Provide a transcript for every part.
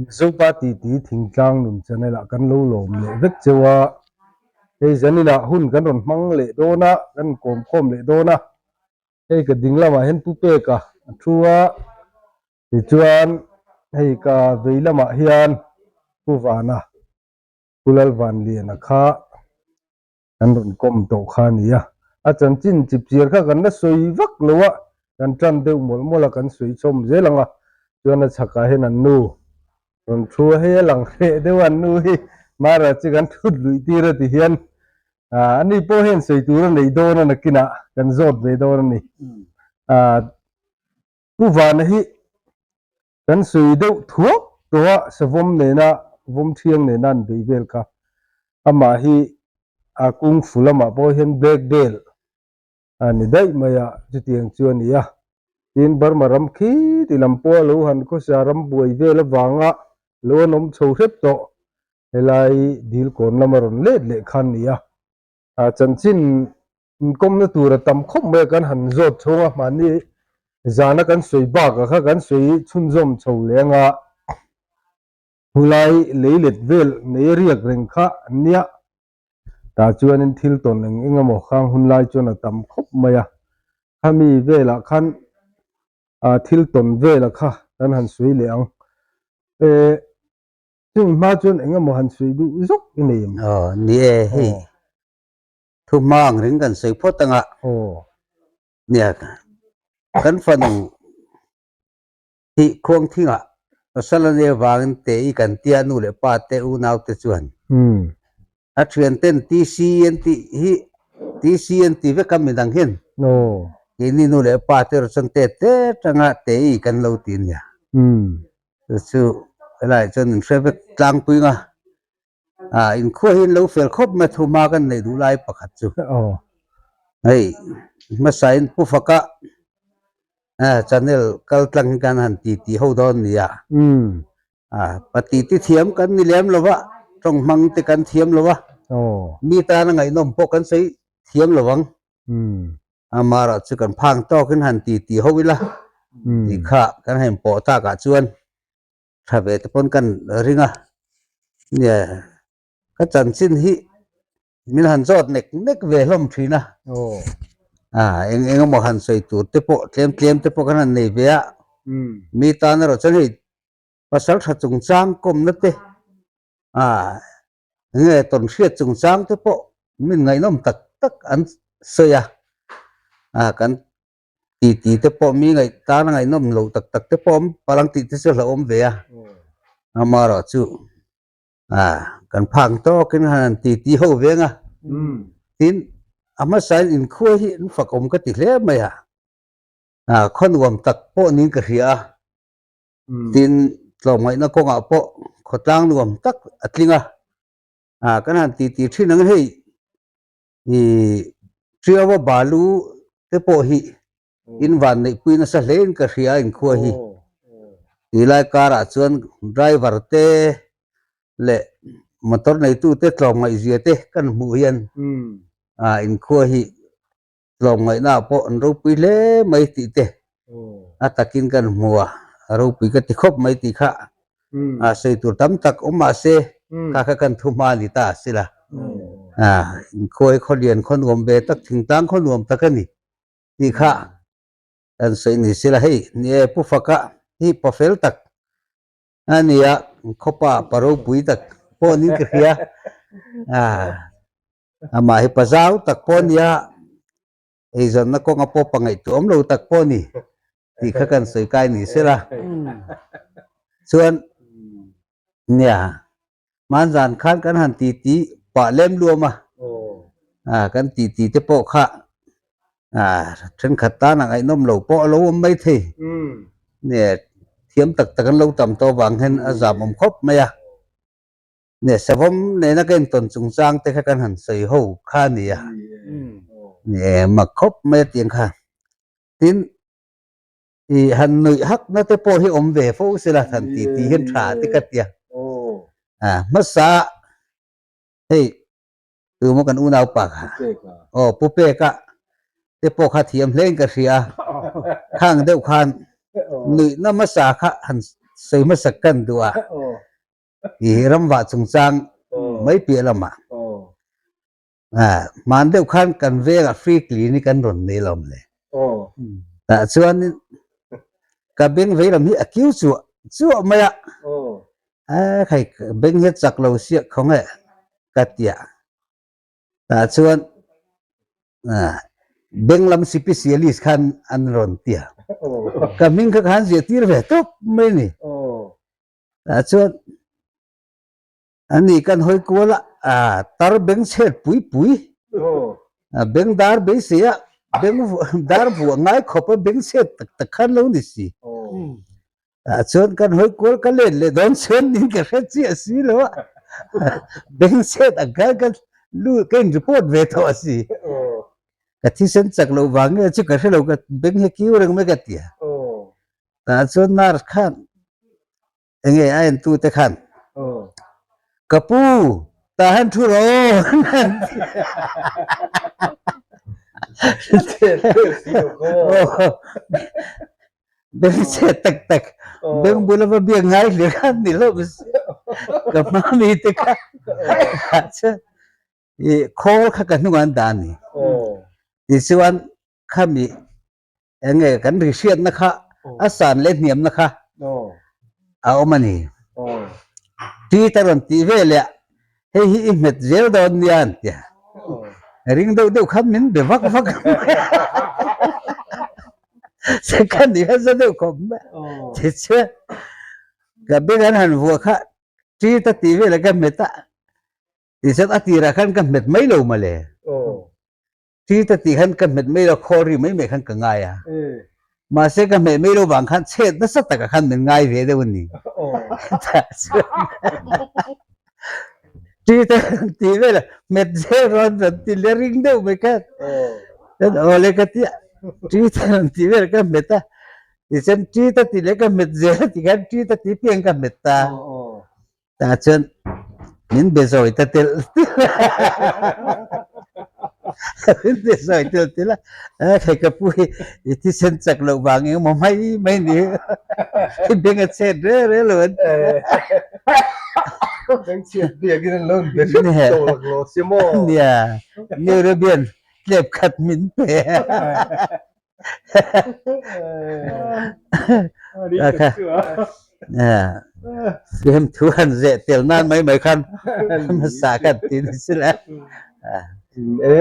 Mizopa titi thingtlang nun channel ah kan lo lawm leh vek cheu a, hei zaninah hun kan rawn hmang leh dawn a, kan inkawm khawm leh dawn a, hei ka ding lamah hian Pu Peka a thu a, tichuan hei ka vei lamah hian Pu Vana, Pu Lalvanliana kha kan rawn kawm tawh kha a ni a, a chanchin chipchiar kha kan la sawi vak lo a, kan tan deuh mawlh mawlh a, kan sawi chhawm zel ang a, chuan a chhakah hian an nu rawn thu a, hei a lang hreh deuh a an nu hi Mara chu kan thut luih tir a ti hian ah ani pawh hian sawi tur a nei dawn a nakinah kan zawt ve dawn a ni. Ah Pu Vana hi Kan sawi deuh thuak tawh a, savawm nena vawm thiang nena an beih vel kha. Amah hi a kung fu lamah pawh hian black belt a ni daih mai a, chutiang chu a ni a. Tin, Burma ram khi ti lam pawh a lo han khawsa ram buai vel avanga lo an awm chho hrep tawh. Helai dil kawn lama rawn let leh kha a ni a. A chanchin inkawmna tur a tam khawp mai a, kan han zawt chhung a, mahni zana kan sawi bakah kha kan sawi chhunzawm chho leh anga hulai lei let vel nei a riak reng kha an nia. Tah chuanin thil tawn eng eng emaw khang hun lai chuan a tam khawp mai a, khami velah khan thil tawn vela kha kan han sawi leh ang. Chung hma chuan eng emaw han sawi duh zawk i nei em? Aw, ni e, hei thu hma ang ring kan sawi phawt ang a. Aw. Nia, kan fanu hi khuang thingah pasal a nia vangin te i kan tia nu leh pa te unau te chuan. A thian ten TC an tih hi TC an ti vek a midang hian. Aw. Keini nu leh pa te erawh chuan te te tanga te i kan lo ti nia. Chu chu helaiah chuan in hre vek tlangpui nga ah inkhua hi an lo fel khawp mai thu hma kan neih duh lai pakhat chu. Hei hmasain Pu Faka channel kal tlang hi kan han ti ti ho dawn nia. Pa ti ti thiam kan ni lem lo va, tawng hmang te kan thiam lo va, mi tana ngaihnawm pawh kan sawi thiam lo ang. Amaherawh chu kan phang tawkin han ti ti ho ila tih kha kan han pawh takah chuan tha ve te pawn kan ring a. Nia ka chanchin hi min han zawt nek nek ve hlawm thin a. Eng eng emaw han sawi tur te pawh tlem tlem te pawh kan han nei ve a. Mi tan erawh chuan hei pasal tha chungchang kawmna te Nge tawn hriat chungchang te pawh min ngaihnawm tak tak an sawi a, ah kan titi te pawh mi ngaih tan a ngaihnawm lo tak tak te pawh awm palang tih te chu hlauhawm ve a, amaherawh chu ah kan phak tawkin han han titi ho veng a, tin a hmasain inkhua hi an fakawm ka ti hle mai a, ah khaw nuam tak pawh niin ka hria a. Tin, tlawmngaihna kawngah pawh khawtlang nuam tak a tling a, ah kan han ti ti thin ang hei ih Tiawa balu te pawh hi in van neihpui nasa hle in ka hria a inkhua hi. Tilai karah chuan driver te leh motor neitu te tlawmngaihzia te kan hmuh hian ah inkhua hi Tlawmngaihna ah pawh an ropui hle mai tih te a takin kan hmu a, a ropui ka ti khawp mai tih kha a sawi tur tam tak awm mah se kha kha kan thu hma a ni ta a sila. Inkhuai khaw lian khaw nuam ve tak thingtlang khaw nuam tak a ni tih kha kan sawi ni sila hei ni e Pu Faka hi pa fel tak a ni a, khawpa pa ropui tak pawh niin ka hria. Amah hi pa zau tak pawh a nia, eizawnna kawnga pawh pa ngaihtuah awm lo tak pawh a ni tih kha kan sawi kai ni sela. Chuan nia, hmanzan khan kan han titi pah lem luam a, kan titi te pawh kha thenkhat tan a ngaihnawm lo pawh a lo awm mai thei. Nia, thiam tak tak an lo tam tawh avang hian a zamawm khawp mai a. Nge savawm nena ka intawn chungchang te kha kan han sawi ho kha a ni a, nge mak khawp mai a tiang kha. Tin, i han nuih hakna te pawh hi awm ve fo sela han ti ti hian tha te ka ti a. Hmasa hei Tumaw kan unau pa kha? Aw, Pu Peka te pawh kha thiam hlein ka hria a, khang deuh khan nuihna hmasa kha han sawi hmasak kan duh a, i ramvah chungchang mai piah lamah hman deuh khan kan vengah free clinic an rawn nei lo le. Tah chuanin ka beng vei lam hi a kiu chuah chuah mai a, khai beng hi a chak lo siah khaw nge ka tia. Tah chuan beng lam sipisialist khan an rawn ti a, ka hming kha khan ziah tir ve tawp mai a ni. Tah chuan ani kan hawi kual a, tar beng chhet pui pui, beng dar beisei a, beng dar vuah ngai khawp a beng chhet tak tak khan lo ni si. Ah chuan kan hawi kual ka let leh dawn chuan nin ka hre chiah si lo a, beng chhet ang khan ka lu ka in report ve tawh a si. Ka thisen chak loh vang nge chu ka hre lo ka beng hi kiu reng mai ka ti a. Tah chuan nurse khan enge a en tu te khan ka pu tah hian thu rawh aw. Beng chhe tak tak beng bula va biak ngai hle kha ni lo ka hma mi te kha chuan i khawl kha ka hnung an dah ni tichuan khami enge kan ri hriatna kha a san leh hniamna kha a awm a ni ti ta rawn tih ve leh hei hi i hmet zel dawn nia an ti a, ring deuh deuh khan min be vak vak ka ni nasa deuh khawp mai tichuan ka beng an han vuah kha ṭi ta tih velah ka hmet a tichuan a tirah khan ka hmet mai lo mawle. Thi ta tih khan ka hmet mai lo, khawl ri mai mai khan ka ngai a. Mahse ka hmeh mai lo vang khan chhet nasa takah khan min ngai ve deuh a ni. Thi ta tih vel a, hmet zel rawn rawn ti leh ring deuh mai khan. Chuan aw le ka ti a, thi ta rawn tih vel ka hmet a. Tichuan thi ta tih leh ka hmet zel a ti khan thi ta tih piang ka hmet ta. Tah chuan min be zawi ta telh telh a, min be zawi telh telh a, a khai ka pu hi i thisen chak loh vang engemaw mai mai ni i beng a chet reng reng lo an ti a. Beng chhiat biakin an lo inbe hrep tawh lak lo si maw? Nia, Neurobian tlep khat min pe a. Fiam thu han zeh tel nan mai mai khan hmasa khan ti ni si le. E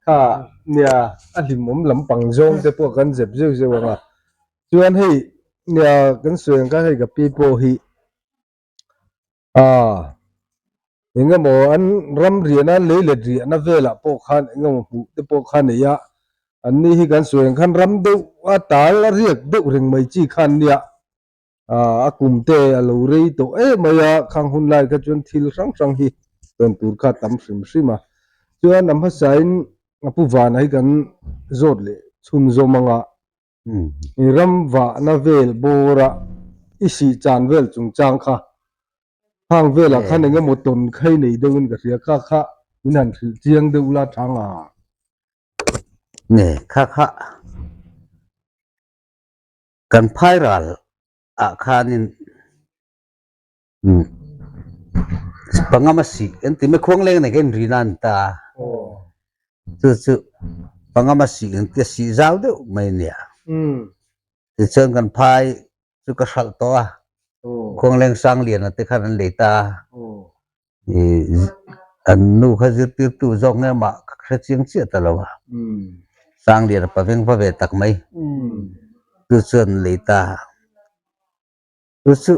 kha nia a hlimawm lampang zawng te pawh kan zep zeuh zeuh ang a. Chuan hei nia kan sawi ang khan hei ka pi pawh hi A, engemaw an ram riahna lei let riahna velah pawh khan engemaw hmuh te pawh kha nei a, an ni hi kan sawi ang khan ram deuh a tal a riak deuh reng mai chi khan nia, a kum te a lo rei tawh em mai a, khang hun lai kha chuan thil hrang hrang hi tawn tur kha a tam hrim hrim a, chuan a hmasain a pu vana hi kan zawt leh chhunzawm anga I ram vahna vel bawra i sih chan vel chungchang kha hang velah khan eng emaw tawn khai nei deuhin ka hria kha kha min han hrilh chiang deuh la tha nga. Nge kha kha kan phai ral ah khanin Pangama sih an ti mai khuang leng nei kha inri na an ta a, chu chu pangama sih an tia sih zau deuh mai a nia. Tichuan kan phai chu ka hralh tawh a, khuang leng sang lian te khan an lei ta a, an nu kha zirtirtu zawk nge mah ka hre chiang chiah ta lo a, sang lian a paveng va ve tak mai, chu chuan an lei ta a. Chu chu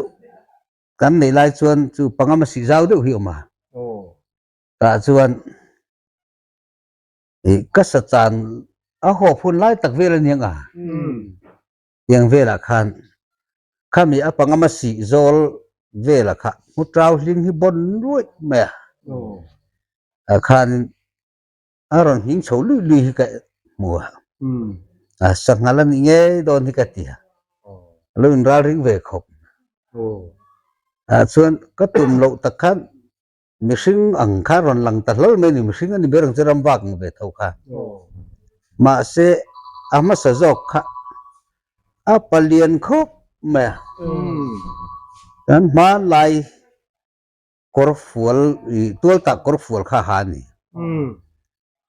kan neih lai chuan chu pangam a sih zau deuh hi a awm a. Tah chuan ih ka sa chan a haw phun lai tak vel a niang a. Tiang velah khan khami a pangam a sih zawl velah kha hmu tau hling hi bawn ruih mai a. Ah khanin a rawn hming chho lui lui hi ka hmu a, a sanghal a nih ngei dawn hi ka ti a, a lo inral ring ve khawp. Ah chuan ka tum loh tak khan mihring ang kha rawn lang ta hlawl mai a ni, mihring a ni ber ang chu ram vak ang ve tho kha. Mahse a hmasa zawk kha a palian khawp mai a. Kan hmanlai kawr fual ih tual tah kawr fual kha ha a ni.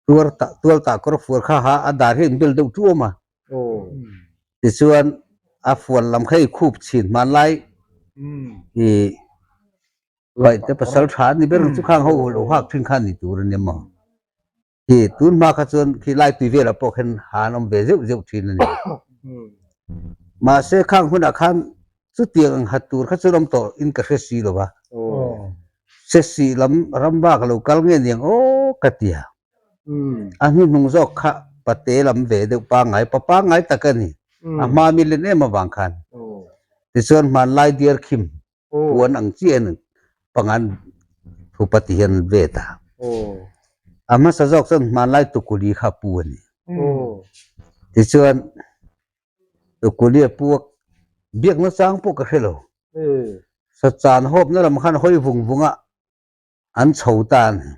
Tuar tah tual tah kawr fual kha ha a dar hi a inbel deuh tuam a. Tichuan a fual lam kha i khup chhin hmanlai ih Paihte pasal tha a ni ber ang chu khang ho lo hak thin kha a ni tur a nia maw. Khi tun hma kha chuan khi lai tui velah pawh khan ha an awm ve zeuh zeuh thin a ni. Mahse khang hunah khan chutiang ang hat tur kha chuan awm tawh in ka hre si lo va. Se si lam ram bak lo kal nge niang aw ka ti a. A hnuhnung zawk kha pate lam ve deuh pangngai pa pangngai tak a ni. A hma mi len em avang khan. Tichuan hmanlai diar khim puan ang chiah in pangan thupa ti hian an vet a. A hmasa zawk chuan hmanlai tukuli kha a pu a ni. Tichuan tukuli a pu a, biakna chang pawh ka hre lo. Sachan hawpna lam khan hawi vung vung a an chho ta a ni.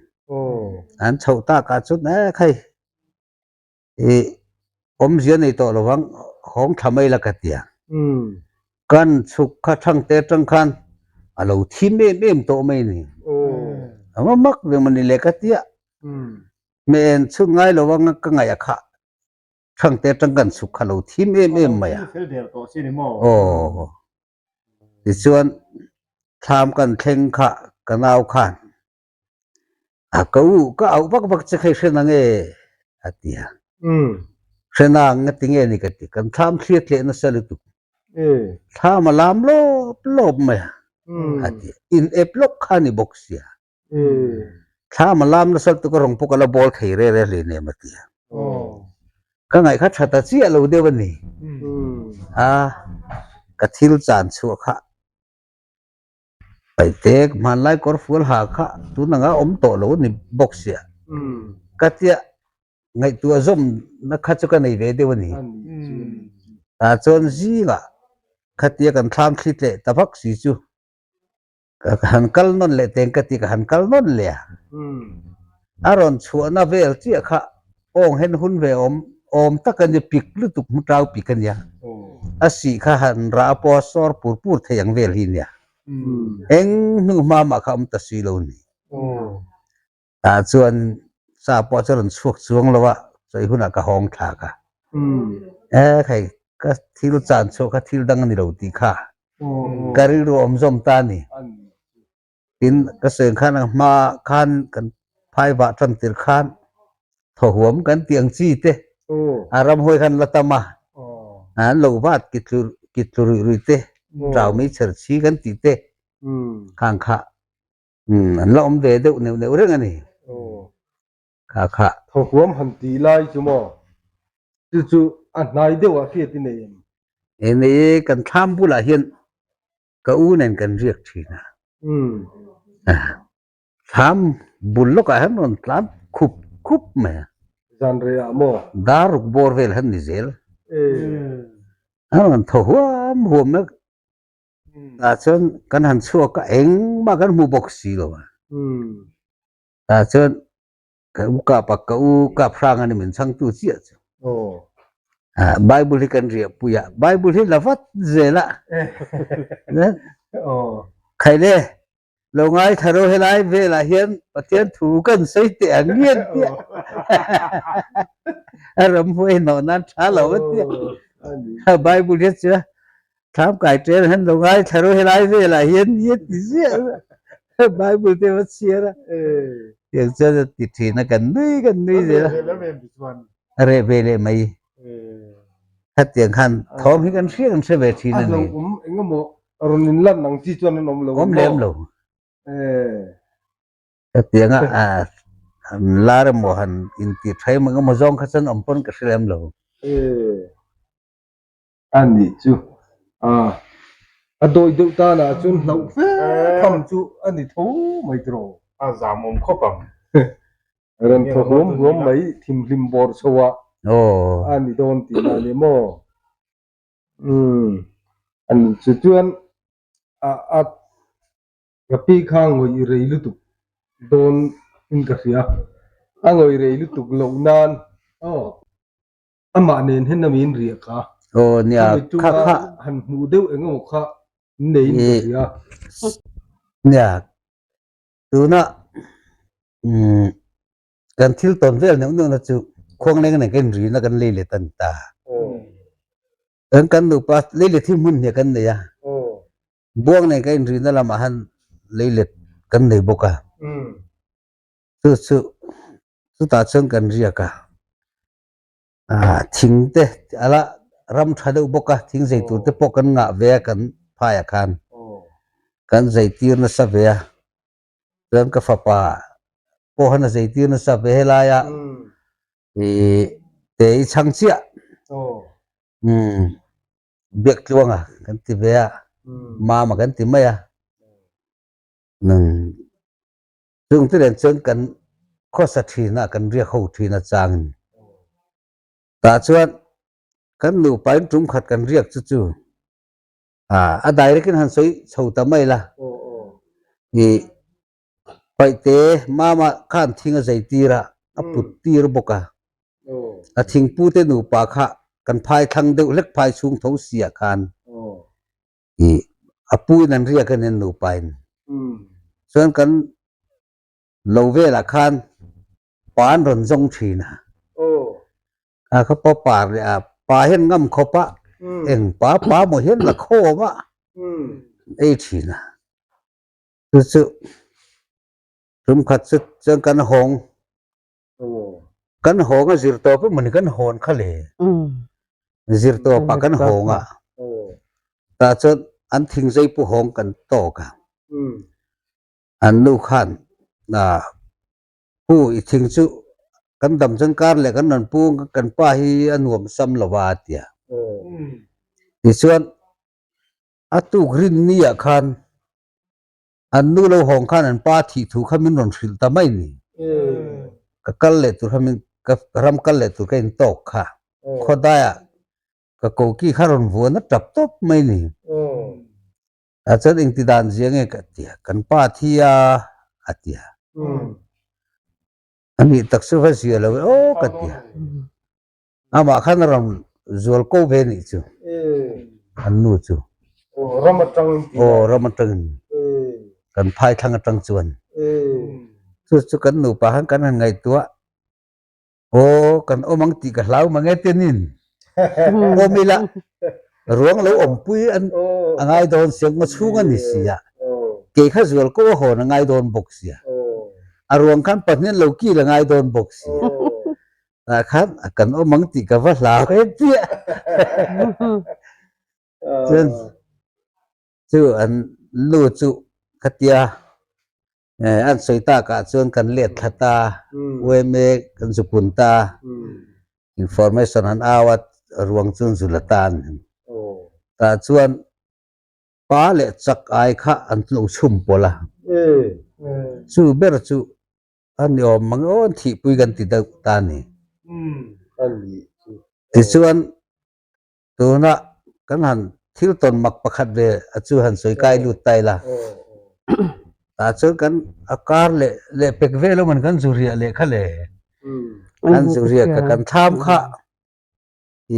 An chhoh takah chuan e khai I awmzia nei tawh lo vang, hawng thla mai la ka ti a. Kan chhuk kha thangte atang khan a lo thim em em tawh mai ni. A va mak ve mawni le ka ti a. Hmeh en chhun ngai lo anga ka ngaih a khah thangte atang kan chhuk kha lo thim em em mai a. Aw. Tichuan thlam kan thleng kha ka nau khan A ka u, ka auh vak vak che kha i hre nang e, a ti a. Hre nang nga ti nge ni ka ti, kan thlam thlir tleh nasa lutuk. Thlam a lam lawp lawp mai a, a ti a. In ep lawk kha a ni bawk sia. Thlam a lam nasa lutuk a rawng pawh ka la bawl thei re re hle nem a ti a. Ka ngaih kha tha ta chiah lo deuh a ni. A, ka thil chan chhuah kha Paihte hmanlai kawr fual ha kha tun anga awm tawh lo a ni bawk sia. Ka tia ngaihtuah zawmna kha chu ka nei ve deuh a ni. Tah chuan zingah khatia kan thlam thli tleh ta vak si chu ka han kal nawn leh teng ka ti ka han kal nawn leh a. A rawn chhuahna vel chiah kha awng hen hun ve awm awm tak a nia, pik lutuk hmu tau pik a nia. A sih kha han rah pawh a sawr pur pur thei ang vel hi nia. Eng hnu hma mah kha awm ta si lo ni. Tah chuan sa pawh chu a rawn chhuak chuang lo a, chawi hunah ka hawng thlak a. E khai, ka thil chan chhuah kha thil dang a ni lo tih kha ka rilru awm zawm ta a ni. Tin, ka sawi ang khan ang hma khan kan phai vah tan tir khan thaw huam kan tih ang chi te a ramhuai khan la tam a, an lo vat ki tlu ki tlu ruih ruih te, tau mei chher chhi kan tih te khang kha an la awm ve deuh neuh neuh reng a ni. Kha kha. Thaw huam han tih lai chu maw? Chu chu a hnai deuh ah hriat i nei em? Nei kan thlam bulah hian ka u nen kan riak thin a. Thlam bul lawkah hian rawn tlan khup khup mai a. Zan rei ah maw? Dar ruk bawr vel han ni zel. A rawn thaw huam huam mai a. Tah chuan kan han chhuak a, engmah kan hmu bawk si lo a. Tah chuan Ka u kap a, ka u kap hrang a ni min chhangtu chiah chu. Ah, Bible hi kan riah pui a, Bible hi la vat zel a. Khaile, lo ngai thla ro helai velah hian Pathian thu kan sawi teh ang ngian tia. A ramhuai hnawh nan tha lo a tia. Bible hi chu thlam kai ṭel han lo ngai thla ro helai velah hian ni a ti ziah Bible te va chhiar a tiang chuan a ti ṭhin a kan nui kan nui zel a a reh ve leh mai khatiang khan thawm hi kan hria kan hre ve ṭhin a ni awm engemaw rawn in lan ang chi chuan an awm lo awm lem lo khatiang a han lar emaw han inti ṭha emaw engemaw zawng kha chuan awm pawn ka hre lem lo. A nih chu. A a dawi deuh tan ah chuan hlauh fe tham chu a ni tho mai tiraw. A zam awm khawp ang. Rawn thaw huam huam mai thimhlim bawr chho ah a ni dawn tih na a ni maw? Umm a nih chu chuan a a ka pi kha ngawih rei lutuk dawn in ka hria. A ngawih rei lutuk loh nan aw. Amah nen hian a min riah ka. Aw nia Khami kha ṭuma kha. han hmuh deuh eng emaw kha. Nei in ka hria. Nia, tuna kan thil tawn vel neuh neuh na chu khuangleng nen kan inrina kan lei let a ni ta. Kan kan nupa lei let hi hmun hnih kan nei a, buang nen kan inrina lamah han lei let kan nei bawk a. Chu chu chutah chuan kan riak a. Thing te ala ram tha deuh bawk a, thing zei tur te pawh kan ngah ve a kan phaiah khan kan zei tir nasa ve a, chuan ka fapa pawh han a zei tir nasa ve helaia ih te i chhang chiah umm biak tluanga kan ti ve a, mama kan ti mai a. Chung te nen chuan kan khawsa thin a, kan riak ho thin a changin. Tah chuan kan nupa in tum khat kan riak chu chu a direct in han sawi chho ta mai la. I paihte mama khan thing a zei tir a, a put tir bawk a. A thingpu te nupa kha kan phai thlang deuh hlek phai chhung tho si ah khan. I a pu in an riak a nen nupa in chuan kan lo velah khan pa an rawn zawng thin a a kha pa par leh a pa hian ngam khawp a eng pa pa maw hian la khawm a ei thin a chu chu tum khat chu chuan kan hawng Kan hawng a zir tawp emaw ni kan hawn kha le. Zir tawpah kan hawng a. Tah chuan an thingzei pu hawng kan tawk a. An nu khan pu i thing chu kan dam chuan kar leh kan rawn pu kan pa hi a nuam sam lo va a ti a. Tichuan a tuk rinni ah khan An nu lo hawng khan an pa thih thu kha min rawn hrilh ta mai ni. Ka kal leh tur kha min ka ram kal leh tur ka in tawk kha. Khawdaiah ka koki kha rawn vuan a tap tawp mai ni. Tah chuan engti dan zia nge ka ti a, kan pa thi a a ti a. A nih tak chu va zia lo e aw ka ti a. Amah khan a rawn zual ko ve nih chu an nu chu. Aw ram atangin tih Aw ram atangin kan phai thlang atang chuan chu chu kan nupa khan kan han ngaihtuah aw kan awm ang tih ka hlau mang e tenin awm ila ruang lo awmpui an a ngai dawn sia ngaw chhung a ni sia kei kha zual ko a hawn a ngai dawn bawk sia a ruang khan pahnih an lo kil a ngai dawn bawk sia. Tah khan a kan awm ang tih ka va hlau em chiah. Chuan chu an nu chu khatia an sawi takah chuan kan let thla ta, UMA kan zu pun ta, information an au a, ruang chu an zu la ta a ni. Tah chuan pa leh chak ai kha an lo chhum pawlh a, chu ber chu A ni awm mang aw an thihpui kan ti deuh ta a ni. Tichuan tuna kan han thil tawn mak pakhat ve a chu han sawi kai lut ta ila. Tah chuan kan a kar leh leh pek vel awm an kan zu riah leh kha le. Kan zu riah ka kan thlam kha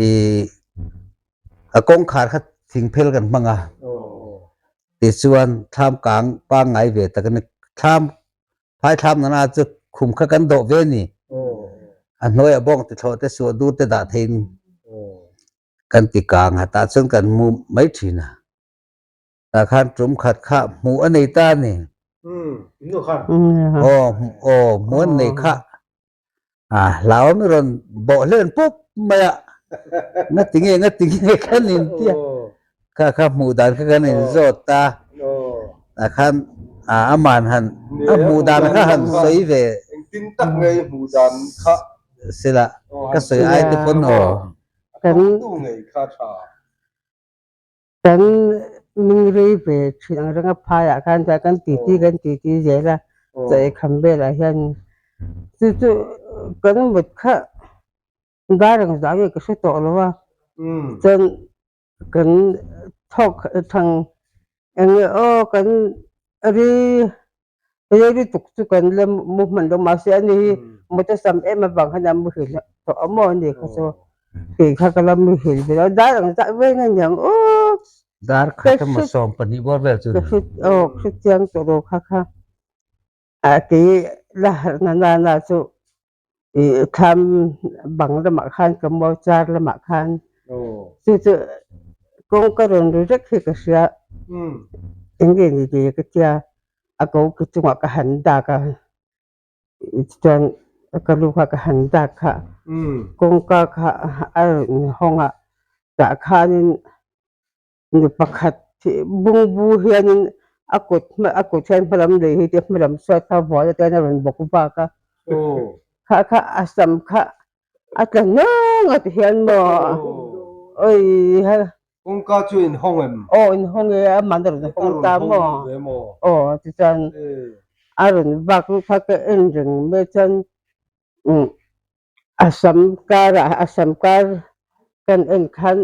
i a kawngkhar kha thingphel kan hmang a tichuan thlam kang pangngai ve tak a ni thlam phai thlam nana chu khum kha kan dawh ve ni a hnuaiah bawng ti thlawh te suah dur te dah theiin kan ti kang a tah chuan kan mu mai thin a tah khan tum khat kha hmuh a nei ta a ni aw aw hmuh an nei kha a hlau mi rawn bawh hlen pawp mai a nga ti nge nga ti nge kan in tia kha kha hmuh dan kha kan in zawt ta tah khan a aman han a hmuh dan kha han sawi ve engtin tak nge hmuh dan kha sila ka sawi ai te pawn aw kan tu ngei kha tha Kan mingrei ve thin ang renga phaiah khan chuan kan titi kan titi zel a, chaw ei kham velah hian chu chu kan mut kha dar ang zah nge ka hre tawh lo a, chuan kan thawk thang eng nge aw kan ri rei lutuk chu kan la mu hman lo mahse ani hi mut a sam em avang khan a muhil tawh a maw ani kha chu kei kha ka la muhil ve lo dar ang zah veng a niang aw. Dar khat emaw 12 bawr vel chu Ka hre aw ka hre chiang tawh lo kha kha. A kei la harh na na na chu i thlam bang lamah khan ka mual char lamah khan chu chu kawngka rawn ri rek hi ka hria eng nge ni ve ka tia a ko ki chungah ka han dak a chuan ka lu kha ka han dak kha kawngka kha a rawn hawng a tah khanin Nu pakhat bungbu hianin a kut a kut hian hmalam lei hi te hmalam chhuat kha vual atan a rawn bawk vak a kha kha a sam kha a tla hnawng a ti hian maw awii ha Kawngka chu inhawng em? Aw inhawng e a man a rawn hawng ta maw aw tichuan a rawn vak lut kha ka en reng mai chuan a sam karah a sam kar kan en khan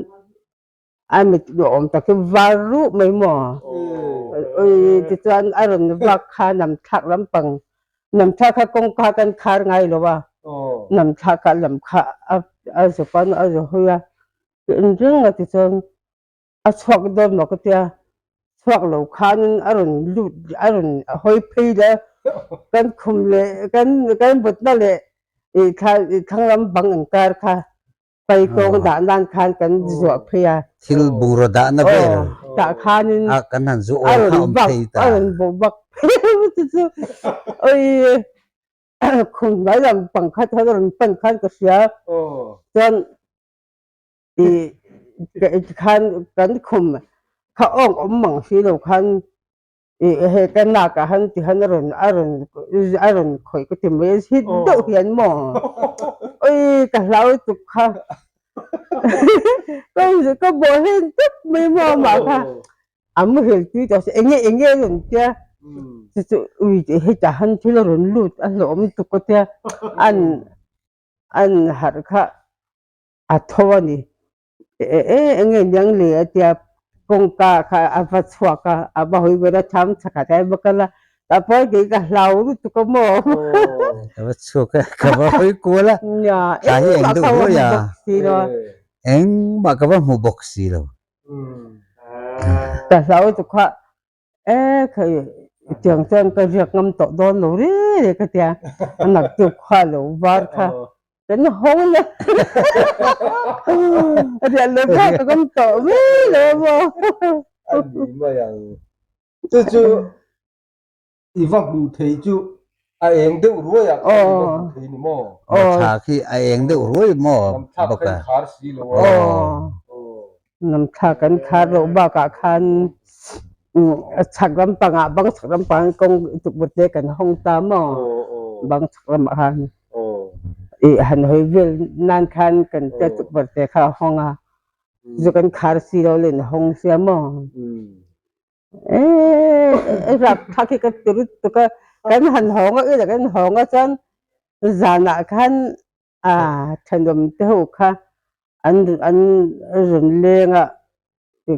A mit duhawm tak hi var ruh mai maw? Ui tichuan a rawn vak kha nam thlak lampang nam thlak kha kawngka kan khar ngai lo a, nam thlak kha lam kha a zu pan a zu hawi a, inring a tichuan a chhuak dawn maw ka tia, chhuak lo khanin a rawn lut a rawn hawi phei leh kan khum leh kan kan mutna leh ih thlang lampang inkar kha Paikawng dah nan khan kan zuah phei a. Thil bungraw dahna vel. Aw, tah khanin a kan han zu awl kha awm thei ta. A rawn bawh bak phei chu chu oi khum hnuai lam pang kha chuan a rawn pan khan ka hria. Chuan i khan kan khum kha awng awm mang si lo khan I he ka nak ah han ti han a rawn a rawn a rawn khawih ka ti mai a hit deuh hian maw oi ka hlau tuk kha ka ka bawh hen tawp mai maw amah kha a muhil tui tawh se enge enge a rawn tia chu chu ui hetah han thil a rawn lut a hlawhawm tuk ka tia an an harh kha a tho a ni. Eng nge niang le a tia kawngka kha a va chhuak a, a va hawi vel a tham chakhat a va kal a, tah pawh kei ka hlau lutuk a maw. Ka va chhuak a, ka va hawi kual a, thla hi eng deuh ruai a, engmah ka va hmu bawk si lo. Ka hlau lutuk kha E khai tiang chuan ka riak ngam tawh dawn lo ri ri ka tia a naktuk kha lo var kha kan haw la riah lo kha ka ngam tawh mai lo maw. A ni mai ang. Chu chu i va hmuh thei chu a eng deuh ruai ah khan i va hmuh thei ni maw? Thla khi a eng deuh ruai maw Namthlak bawk a. kha i khar si lo a. Namthlak kan khar loh bakah khan chhak lampangah bang chhak lampang kawng tukverh te kan hawng ta maw bang chhak lamah khan i han hawi vel nan khan kan tia tukverh te kha a hawng a zu kan khar si lo len a hawng sia maw. Rapthlak hi ka ti lutuk a, kan han hawng a ila kan hawng a chuan zanah khan thenawm te ho kha an an rawn leng a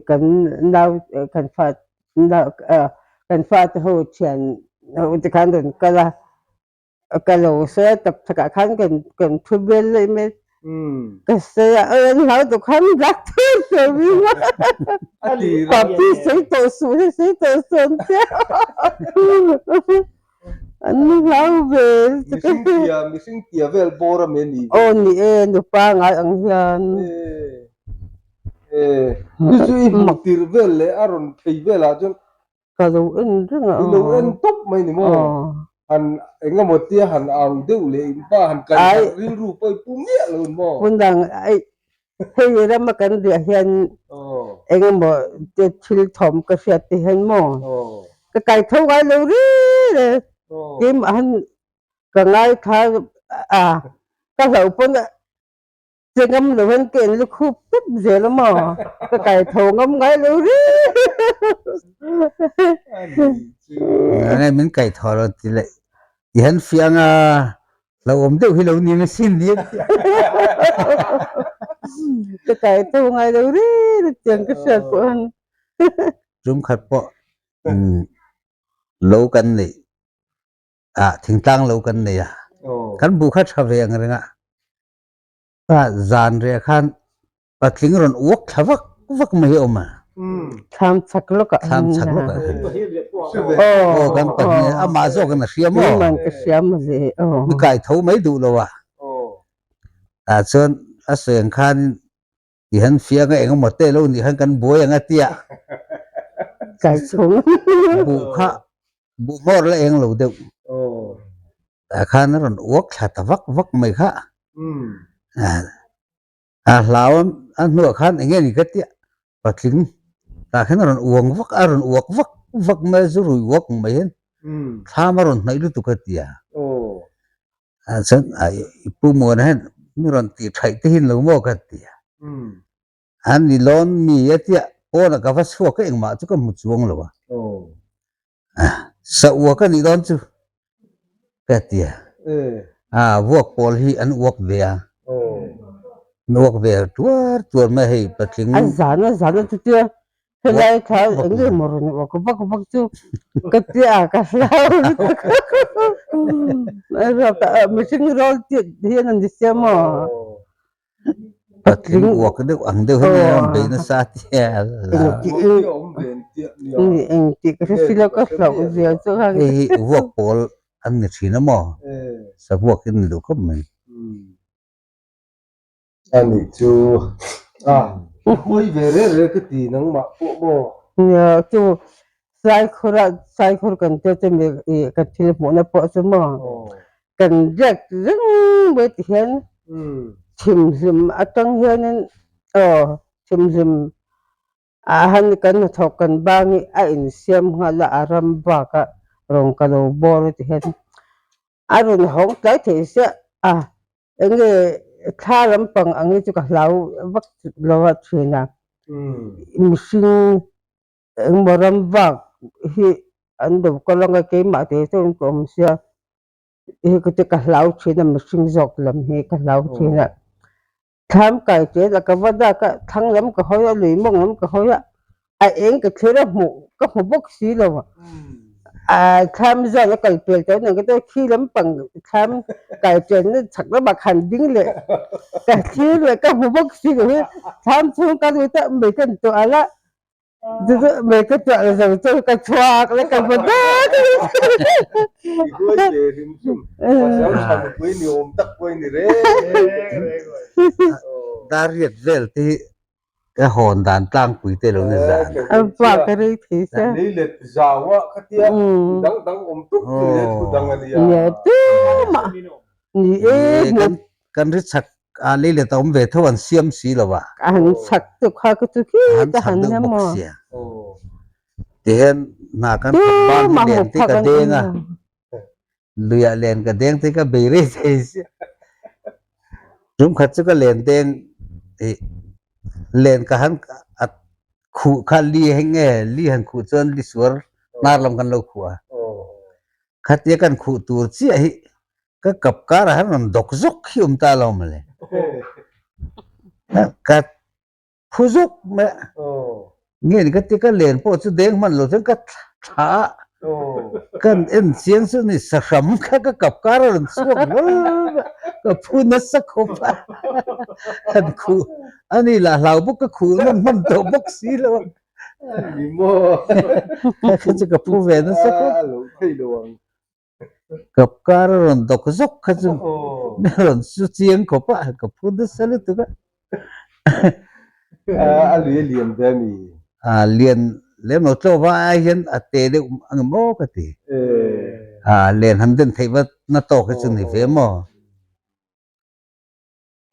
kan nau kan fa kan fate ho thian ho te khan rawn kal a. Ka lo sawi a tap chakah khan kan kan thu bel leh mai. Ka sawi a, oi an hlau tawh khan rak thur thur mai maw. Papi sawi tawh suh hi sawi tawh suh an tia. An hlau ve Mihring tia mihring tia vel bawr a me ni ve. Aw ni e nupa ngai ang hian. E chu chu i hmuh tirh vel leh a rawn phei velah chuan Ka lo en reng a. I lo en tawp mai ni maw? Han eng emaw tia han au deuh leh in pa han kai harh rilru pawh i pu miah lo ni maw? Hmun dang ai hei rama kan riah hian eng emaw te thil thawm ka hriat te hian maw? Ka kai tho ngai lo reng e. Keimah han ka ngaithla a ka hlauh pawn Che ngam lo hian ka en lukhup tawp zel a maw? Ka kai tho ngam ngai lo reng. Nge min kai tho lo ti leh ti han fiang a hlauhawm deuh hi lo ni ang asin ni. Ka kai tho ngai lo reng tiang ka hriat pawh hian. Tum khat pawh lo kan neih ah thingtlang lo kan nei a kan bu kha tha ve ang reng a. Zan reh khan patling rawn uak thla vak vak mai hi a awm a. Thlam chak lawkah Thlam chak lawkah khan. Aw kan pahnih amah zawk in a hria maw? Keimah ka hria maw le aw. Mi kai tho mai duh lo a. Tah chuan a sawi ang khan ti han fiang a engemaw te lo nih khan kan buai ang a tia. Kai chhung. Buh kha buh hmawr la eng lo deuh. Tah khan a rawn uak thla ta vak vak mai kha. A hlau a hnuah khan eng nge ni ka tia patling tah khan a rawn uang vak a rawn uak vak vak mai a zu rui uak mai hian thlam a rawn hnaih lutuk a tia ah chuan i pu muana hian mi rawn tih thaih te hi ni lo maw ka tia an ni lawn mi a tia pawnah ka va chhuak a engmah chu ka hmu chuang lo a Sa uak a nih dawn chu ka ti a. A vuak pawl hi an uak ve a. An uak ve tuar tuar mai hei patling. A zan a zan a chutia helai kha eng nge maw rawn uak vak vak chu ka ti a ka hlau lutuk. Mihring rawl tih hian an ni sia maw. Patling uak deuh ang deuh hi nia rawn bei nasa tia Engtih ka hre si lo ka hlauh zia chu khan. Hei hi vuak pawl an ni thin a maw? Savuak in ni duh khawp mai. A nih chu a huai ve reng reng ka ti nangmah pawh maw? Nia chu Saikhur a Saikhur kan tia chu mi ka thil hmuhna pawh chu maw kan riak reng mai ti hian thimhlim atang hianin aw thimhlim ah han kan hnathawk kan bang hi a insiam nghal a a ram bak a rawn ka lo bawr ti hian a rawn hawng tlai thei sia a eng nge thla lampang ang hi chu ka hlau vak lo a thin a mihring Engmaw ram vak hi an lo kal anga keimah te chuan ka awm sia hei ka chu ka hlau thin a mihring zawk lam hi ka hlau thin a thlam kai tel a ka va dak a thlang lam ka hawi a lui mawng lam ka hawi a a eng ka thlir a hmuh ka hmu bawk si lo a thlam zan a kal pel tawh nen ka chuan khi lampang thlam kai chenna chhak lamah khan ding leh ka thlir leh ka hmu bawk si lo hi thlam chhung ka lut a mei ka intuah alh a. Mei ka tuah le zo chu ka chuak le ka hmu dek. I huai ve hrim hrim. Pasal tha nupui ni awm tak pawh i ni reng reng mai. Dariat vel te hi ka hawn dan tlangpui te lo ni zan. A va ka rei thei sia. Lei let zau a kha tia dang dang awm tuk tu le thu dang a nia. Nia tumah ni e hmu. Kan ri chak a lei let a awm ve tho an siam si lo a. An chak deuh kha ka chu khi ta han nia maw. Tihian hna kan thawk ban hi len te ka deng a. Luiah len ka deng te ka bei rei thei sia. Tum khat chu ka len deng i len ka han a khuh kha li heng nge li han khuh chuan li suar hnar lam kan lo khuh a. Khatia kan khuh tur chiah hi ka kap karah hian rawn dawk zawk hi awm ta lo mawle. Ka phu zawk mai a. Nge ni ka ti ka len pawh chu deng hman lo chuan ka thla a. Kan en chiang chu ni sahram kha ka kap kar a rawn chhuak hlawl mai a. Ka phu nasa khawp a. Kan khuh ani lah hlau bawk ka khuh nawn hman tawh bawk si lo a. Ni maw? Kha chu ka phu ve nasa khawp. A lo thei lo ang. Kap kar a rawn dawk zawk kha chu mi rawn su chiang khawp a, ka phu nasa lutuk a. A lui a lian ve a mi? A lian lem lo tlawh va ai hian a te deuh ang em aw ka ti. A len han den theih va na tawk hi chu ni ve maw?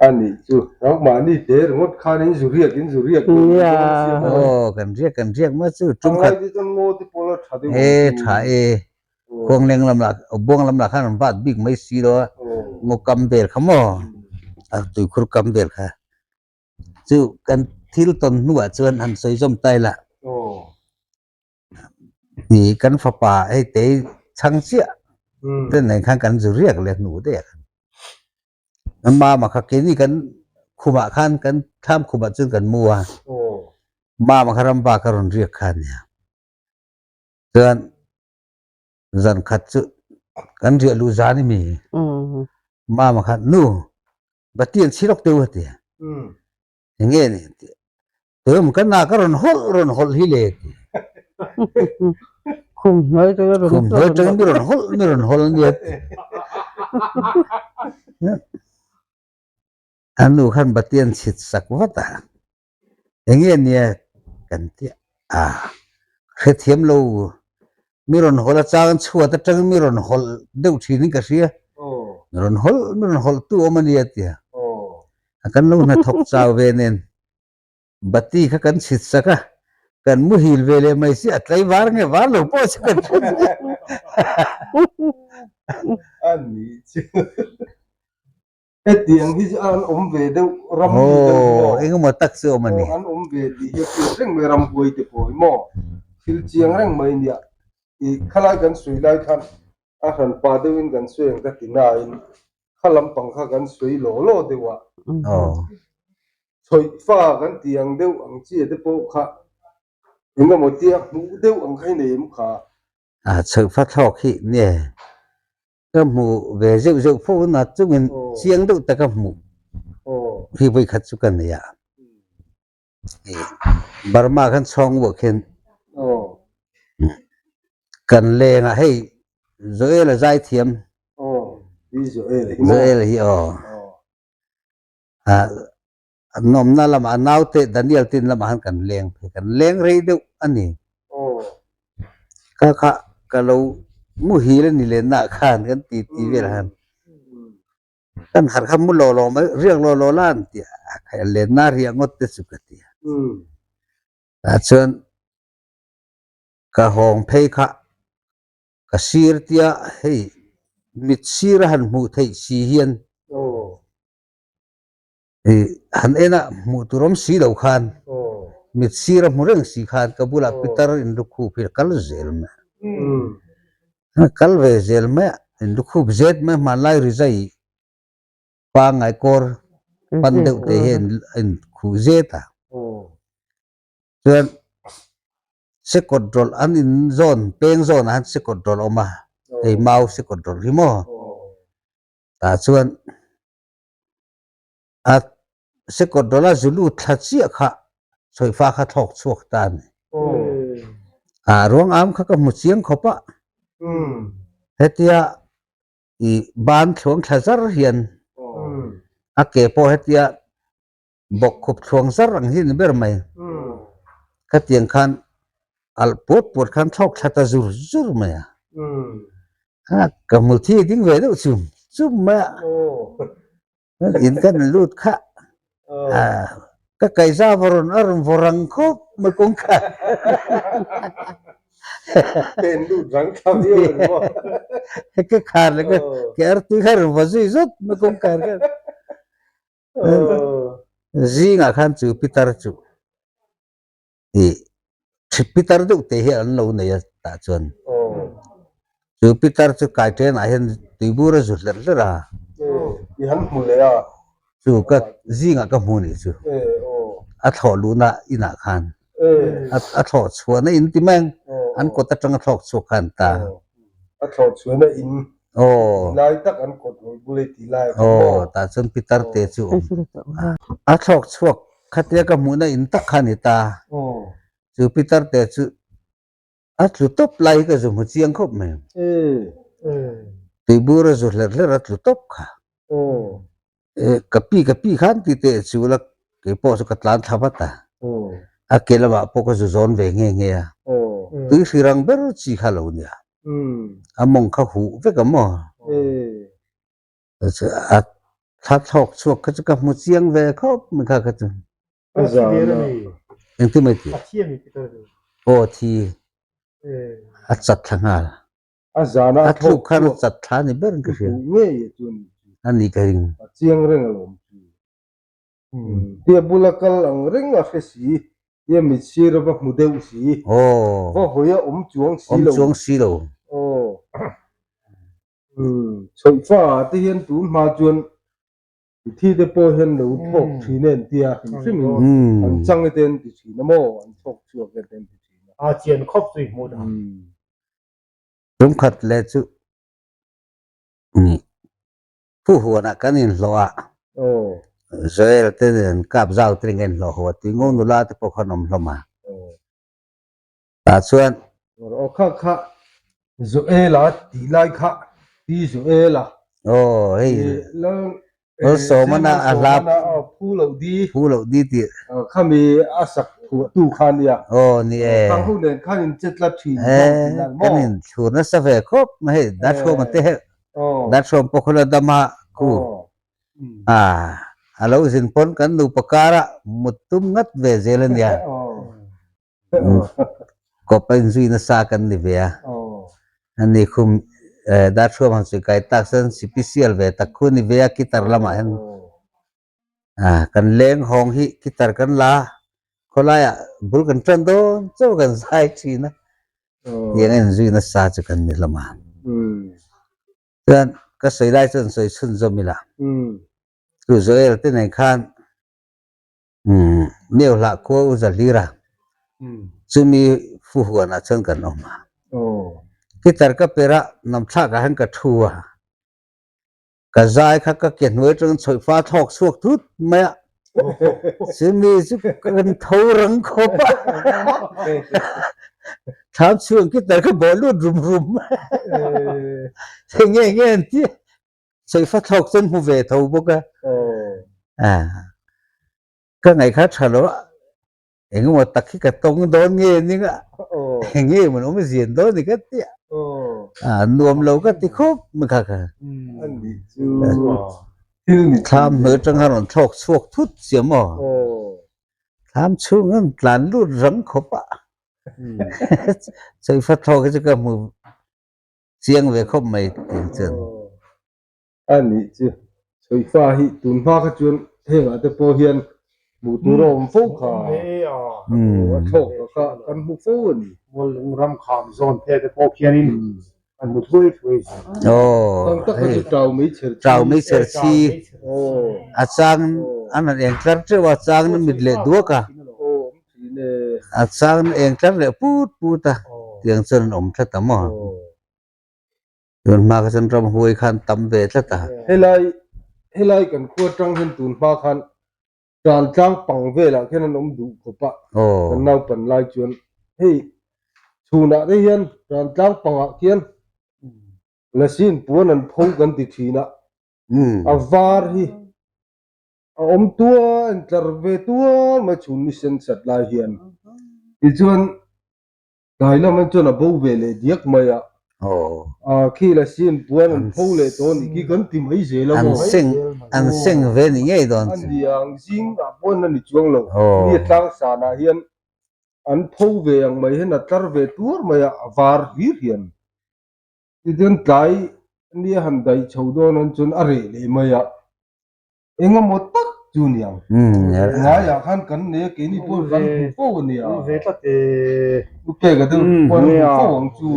A nih chu, nangmahni te ringawt khan in zu riak in zu riak duh ni dawn sia maw? Aw, kan riak kan riak mai chu tum khat. Angai te chuan ngaw te pawh la tha deuh ang chu. E tha e, khuangleng lam lah buang lam lah khan an vat bik mai si lo a, ngaw kam vel kha maw, a tuikhur kam vel kha. Chu kan thil tawn hnuah chuan han sawi zawm ta ila. Ni kan fapa hei tei chhang chiah te nen khan kan zu riak leh hnu daih a khan. Mama kha keini kan khumah khan kan thlam khumah chuan kan mu a. Mama kha ram bak a rawn riak kha a nia. Chuan zan khat chu kan riah luh zan i mi. Mama kha nu bati an chhi lawk teu a ti. Enge ni an ti. Tuiawm ka na ka rawn hawlh rawn hawlh hi le ti. Khum hnuai atanga rawn Khum hnuai atanga mi rawn hawlh mi rawn hawlh ania ti. A nu khan bati an chhit sak vat a, enge nia kan ti a, hrethiam lo mi rawn hawlh a chang chhuat atangin mi rawn hawlh deuh thin in ka hria, mi rawn hawlh mi rawn hawlh tu awm ania ti a, kan lo hnathawk chau ve nen bati kha kan chhit sak a, kan muhil ve leh mai si a tlai var nge var lo pawh chu kan hre chiah. A ni chu. Hetiang hi chu an awm ve deuh ram hi deuh hi maw? Aw, engemaw tak chu awm a ni. Aw, an awm ve tih hi a hriat reng mai ramhuai te pawh hi maw? Thil chiang reng mai nia. I khalai kan sawi lai khan a hran pah deuhin kan sawi ang ka ti nain kha lampang kha kan sawi law law deuh a. Aw. Chhawih fa kan ti ang deuh ang chi te pawh kha engemaw tia hmuh deuh ang kha i nei em kha? A, chhawih fa thlawk hi nia. Ka hmu ve zeuh zeuh fo na chungin chiang deuh taka hmuh hi vawi khat chu ka nei a. Burma khan chhawng buah khin kan leng a hei Joel a zai thiam Joel hi aw nawmna lamah a naute Daniel tin lamah khan kan leng phei kan leng rei deuh a ni. Ka kha ka lo muhil a ni lenna ah khan kan ti ti vel han kan harh kha mu law law mai riak law law la an ti a khai a lenna riah ngawt te chu ka ti a. Tah chuan ka hawng phei kha ka sir tia hei mit sir a han hmuh theih si hian Han en a hmuh tur awm si lo khan mit sir a hmu reng si khan ka bulah Peter in lukhup hi a kal zel mai a, a kal ve zel mai a, in lukhup zet mai hmanlai rizai pangngai kawr pan deuh te hian a in khuh zet a, chuan sekawt rawlh an in zawn peng zawnah hian sekawt rawlh a awm a, hei mau sekawt rawlh hi maw tah chuan. A sekawt rawla zu lut thla chiah kha sawifa kha thlawk chhuak ta a ni. A ruang am kha ka hmu chiang khawp a. Hetia i ban thluang thla zar hian a ke pawh hetia bawk khup thluang zar ang hi a ni ber mai. Khatiang khan alh puat puat khan thlawk thla ta zur zur mai a. Ka hmu thi ding ve deuh chum chum mai a. In kan lut kha ka kaiza va rawn a rawn vaw rang khawp mai kawngkhar. Pen lut rang thla viau a ni maw? Ka khar leh ka ke artui kha rawn vaw zui zawt mai kawngkhar khan. Zingah khan chu pitar chu i pitar deuh te hi an lo nei a tah chuan chu pitar chu kai ṭenah hian tuibur a zu hlerh hlerh a i han hmu leh a chu ka zingah ka hmu nih chu a thlawh luhna inah khan a thlawh chhuahna in ti mai ang an kawt aṭanga thlawk chhuak khan ta A thlawh chhuan a in lai tak an kawt rawl bul ei tih lai a kha maw? Aw, tah chuan pitar te chu awm. A thlawk chhuak khatia ka hmuhna in tak kha a ni ta. Chu pitar te chu a tlu tawp lai hi ka zu hmu chiang khawp mai. Tuibur a zu hlerh hlerh a tlu tawp kha. Ka pi ka pi khan ti teh chu la keipawh chu ka tlan thla vat a. A ke lamah pawh ka zu zawn ve nge nge a. Tui hri rang ber chi kha lo nia. A mawng kha huh vek a maw? A thla thlawk chhuak kha chu ka hmu chiang ve khawp mai kha kha chu. Engtin mai ti? Aw thi. A chat thla nghal. A zana a thluk khan a chat thla ni ber in ka hria. Ngei e chu ni chu. A ni ka ring. A chiang reng alawm chu. Tia bula kal ang reng a hre si, tia mit sir a va hmu deuh si. Aw. Va hawi a awm chuang si lo. Awm chuang si lo. Aw. Chhawihfa ah te hian tun hma chuan Mithi te pawh hian lo thawk thin e an ti a, hrim hrim in an chang e te an ti thin a maw, an thawk chhuak e te an ti thin a. A chian khawp chu i hmuh dan. Tumkhat leh chu Phuhuanah kan inhlawh a, Joel te nen kap zau te nen hlawh haw a tui ngo nula te pawh kha an awm hlawm a. Tah chuan. Aw kha kha Joel-a tih lai kha Pi Joel-a. Aw hei Malsawmana a hla phu loh di. Phu loh di tih. Khami a sak thuah tu kha nia. Aw ni e. Khang ho nen khan in chet la thin Kan in thlur nasa ve khawp mai hei Darhrawma te heh Darhrawm pawh khaw la dam a khu. A a lo zin pawn kan nupa karah mut tum ngat ve zel a nia. Kawp a inzui nasa kan ni ve a. Ani khum Darhruam han sawi kai tak chuan sipisial ve tak khu ni ve a guitar lamah hian kan leng hawng hi guitar kan la a, khawlaiah bul kan tan dawn chauh kan zai thin a, tiang a inzui nasa chu kan ni hlawm a. Chuan ka sawi lai chuan sawi chhunzawm ila, chu Joel te nen khan Neu hlah khua u za hlir a, chumi fu huanah chuan kan awm a. Guitar ka per a, namthlak ah hian ka thu a, ka zai kha ka ke hnuai atangin chhawih fa thlawk chhuak thut mai a, chumi chu kan tho rang khawp a, thlam chhung guitar kha bawh lut rum rum nge nge an ti a. Seifa thlawk chuan hmu ve tho bawk a. Ka ngaih kha tha lo a, engemaw tak hi ka tawng dawn nge ning a, enge maw awm zian dawn ni ka ti a, nuam lo ka ti khawp mai kha kha. Thlam hnuai atang khan rawn thlawk chhuak thut chiah maw? Thlam chhung an tlan lut rang khawp a, Seifa thlawk hi chu ka hmu Chiang ve khawp mai tih chuan. A nih chu. Sawifa hi tun hma kha chuan hengah te pawh hian hmuh tur a awm fo kha. A thlawk ka kha kan hmu fo a ni. Muallung ram kham zawn phe te pawh khianin an hmu thuai thuai zel. Ang tak kha chu tau mai chher chi. Tau mai chher chi. A chang an han eng tlar teuh a, a chang na mit leh duak a. A chang eng tlar leh put put a, tiang chuan an awm tlat a maw? Tun hma kha chuan ramhuai khan tam ve tlat a. Helai helai kan khua tang hian tun hma khan tan tlang pang velah khian an awm duh khawp a, kan naupan lai chuan hei chhunah te hian tan tlang pangah khian lasi in puan an pho kan ti thin a, a var hi A awm tual in tlar ve tual mai chhun ni sen sat lai hian. Tichuan tlai lam an chuan a bo ve leh diak mai a. A khi la sin puan an pho leh tawh a nih khi kan ti mai zel a maw. An seng ve ni ngei dawn chu. A ni ang zing ah pawn a ni chuang lo. Ni a tlang san ah hian an pho ve ang mai hian a tlar ve tuar mai a, a var hlir hian. Tichuan tlai ni a han daih chho dawn an chuan a reh leh mai a. Engemaw tak chu niang. Ngaiah khan kan nei a, keini pawh kan hmu fo a nia. U Peka deuh pawh an hmu fo ang chu.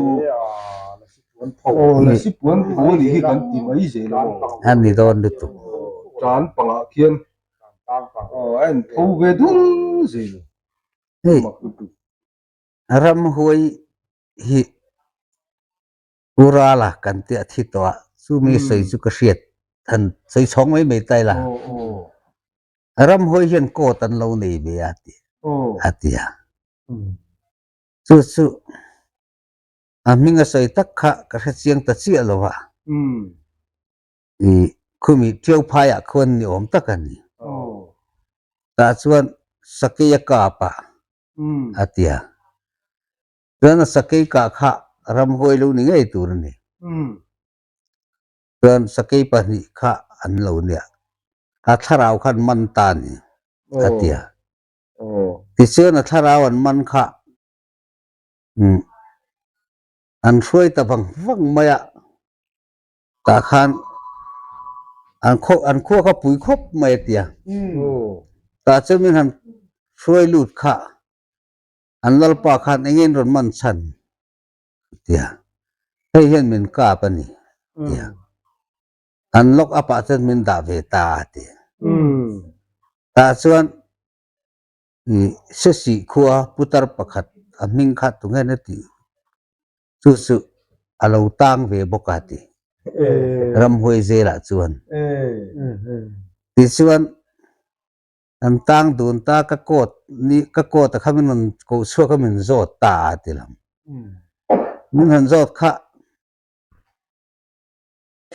Aw lasi puan tho a nih hi kan ti mai zel a maw. A ni dawn lutuk. Tan pangah khian aw a intho ve dul zel. Hei ramhuai hi U Rala kan tih a thi tawh a, chumi sawi chu ka hriat han sawi chhawng mai mai ta ila. Ramhawi hian court an lo nei ve a ti a ti a. Chu chu a hming a sawi tak kha ka hre chiang ta chiah lo a. I khumi Ṭiau phaiah khuan ni awm tak a ni. Tah chuan Sakei a kap a a ti a. Chuan a sakei kah kha ramhuai lo ni ngei tur a ni. Chuan sakei pahnih kha an lo nia. A thlarau kha an man ta a ni, a ti a. Tichuan a thlarau an man kha an hruai ta vang vang mai a. Tah khan an khaw an khua kha pui khawp mai a ti a. Tah chuan min han hruai lut kha. An lalpa khan eng in rawn man chhan tia hei hian min kap a ni tia an lock up ah chuan min dah ve ta a ti. Tah chuan i Sesih khua putar pakhat a hming kha tunge na tih chu chu a lo tang ve bawk a ti ramhuai zelah chuan. Tichuan. An tang dun ta ka coat ni ka coat a kha min rawn koh chhuak a min zawt ta a ti lam. Min han zawt kha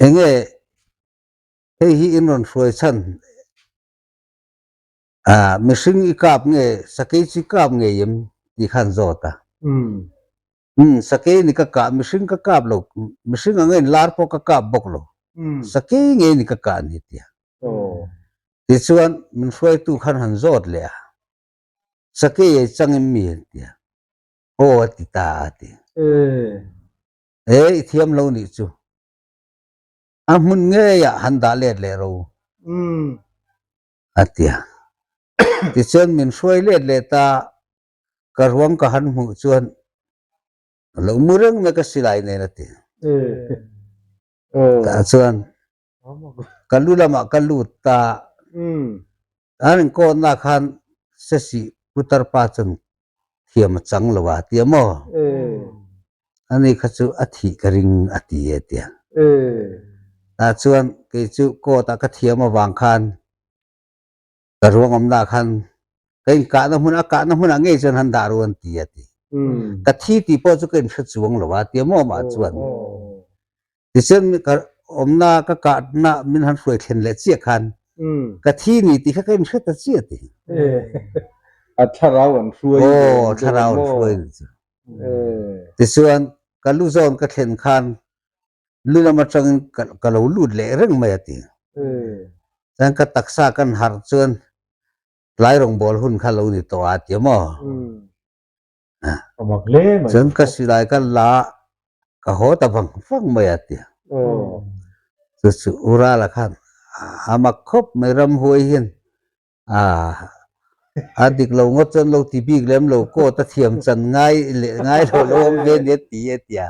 enge hei hi in rawn hruai chhan ah mihring i kap nge sakei chu i kap ngei em tih kha an zawt a. Umm sakei ni ka kah mihring ka kap lo mihring anga in lar pawh ka kap bawk lo sakei ngei ni ka kah ni tia. Tichuan min hruaitu khan han zawt leh a sakei ei chang em mi an tia aw a ti ta a ti. E i thiam lo nih chu a hmun ngeiah han dah let leh ro a tia. Tichuan min hruai let leh ta Ka ruang ka han hmuh chuan a lo mu reng mai ka silai nen a ti. Tah chuan ka lu lamah ka lut ta. An inkawnna khan Sesi putar pa chuan thiam a chang lo a ti a maw? Ani kha chu a thih ka ring a ti e tia. Tah chuan kei chu court ah ka thiam avang khan Ka ruangawmna khan ka inkahna hmun a kahna hmunah ngei chuan han dah ru an ti a ti. Ka thi tih pawh chu ka inhre chuang lo a ti a maw mah chuan. Tichuan ka awmna ka kahna min han hruai thlen leh chiah khan ka thi ni tih kha ka inhre ta chiah ti. A thlarau an hruai Aw thlarau an hruai ni chu. Tichuan ka lu zawn ka thlen khan lu lam atangin ka lo lut leh reng mai a ti. Chuan ka taksa kan harh chuan tlai rawngbâwl hun kha lo ni tawh a ti a maw? Chuan ka silai ka la a, ka haw ta vang vang mai a ti. Chu chu Urala khan a mak khawp mai ramhuai hian A dik lo ngawt chuan lo ti bik lem lo court a thiam chan ngai leh ngai lo lo awm ve nia ti e tia.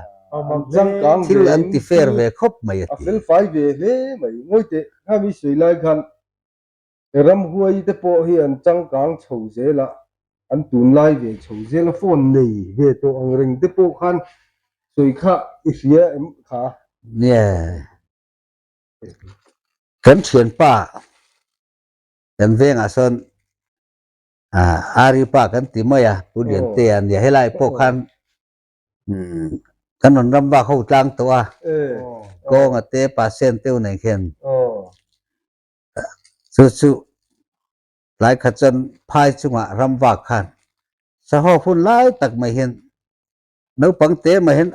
Thil an ti fair ve khawp mai a ti. A fel fai ve hle mai. Ngawi teh khami sawi lai khan ramhuai te pawh hi an changkang chho zel a, an tunlai ve chho zel a, phone nei ve tawh ang reng te pawh khan sawi kha i hria em kha? Nia. Kan thianpa Kan vengah sawn Ari pa kan ti mai a, Pu Liantea nia helai pawh khan kan rawn ram vak ho tlang tawh a, kawnga te pasien te u nei khian chu chu tlai khat chuan phai chungah ram vak khan sahaw hun lai tak mai hian naupang te mai hian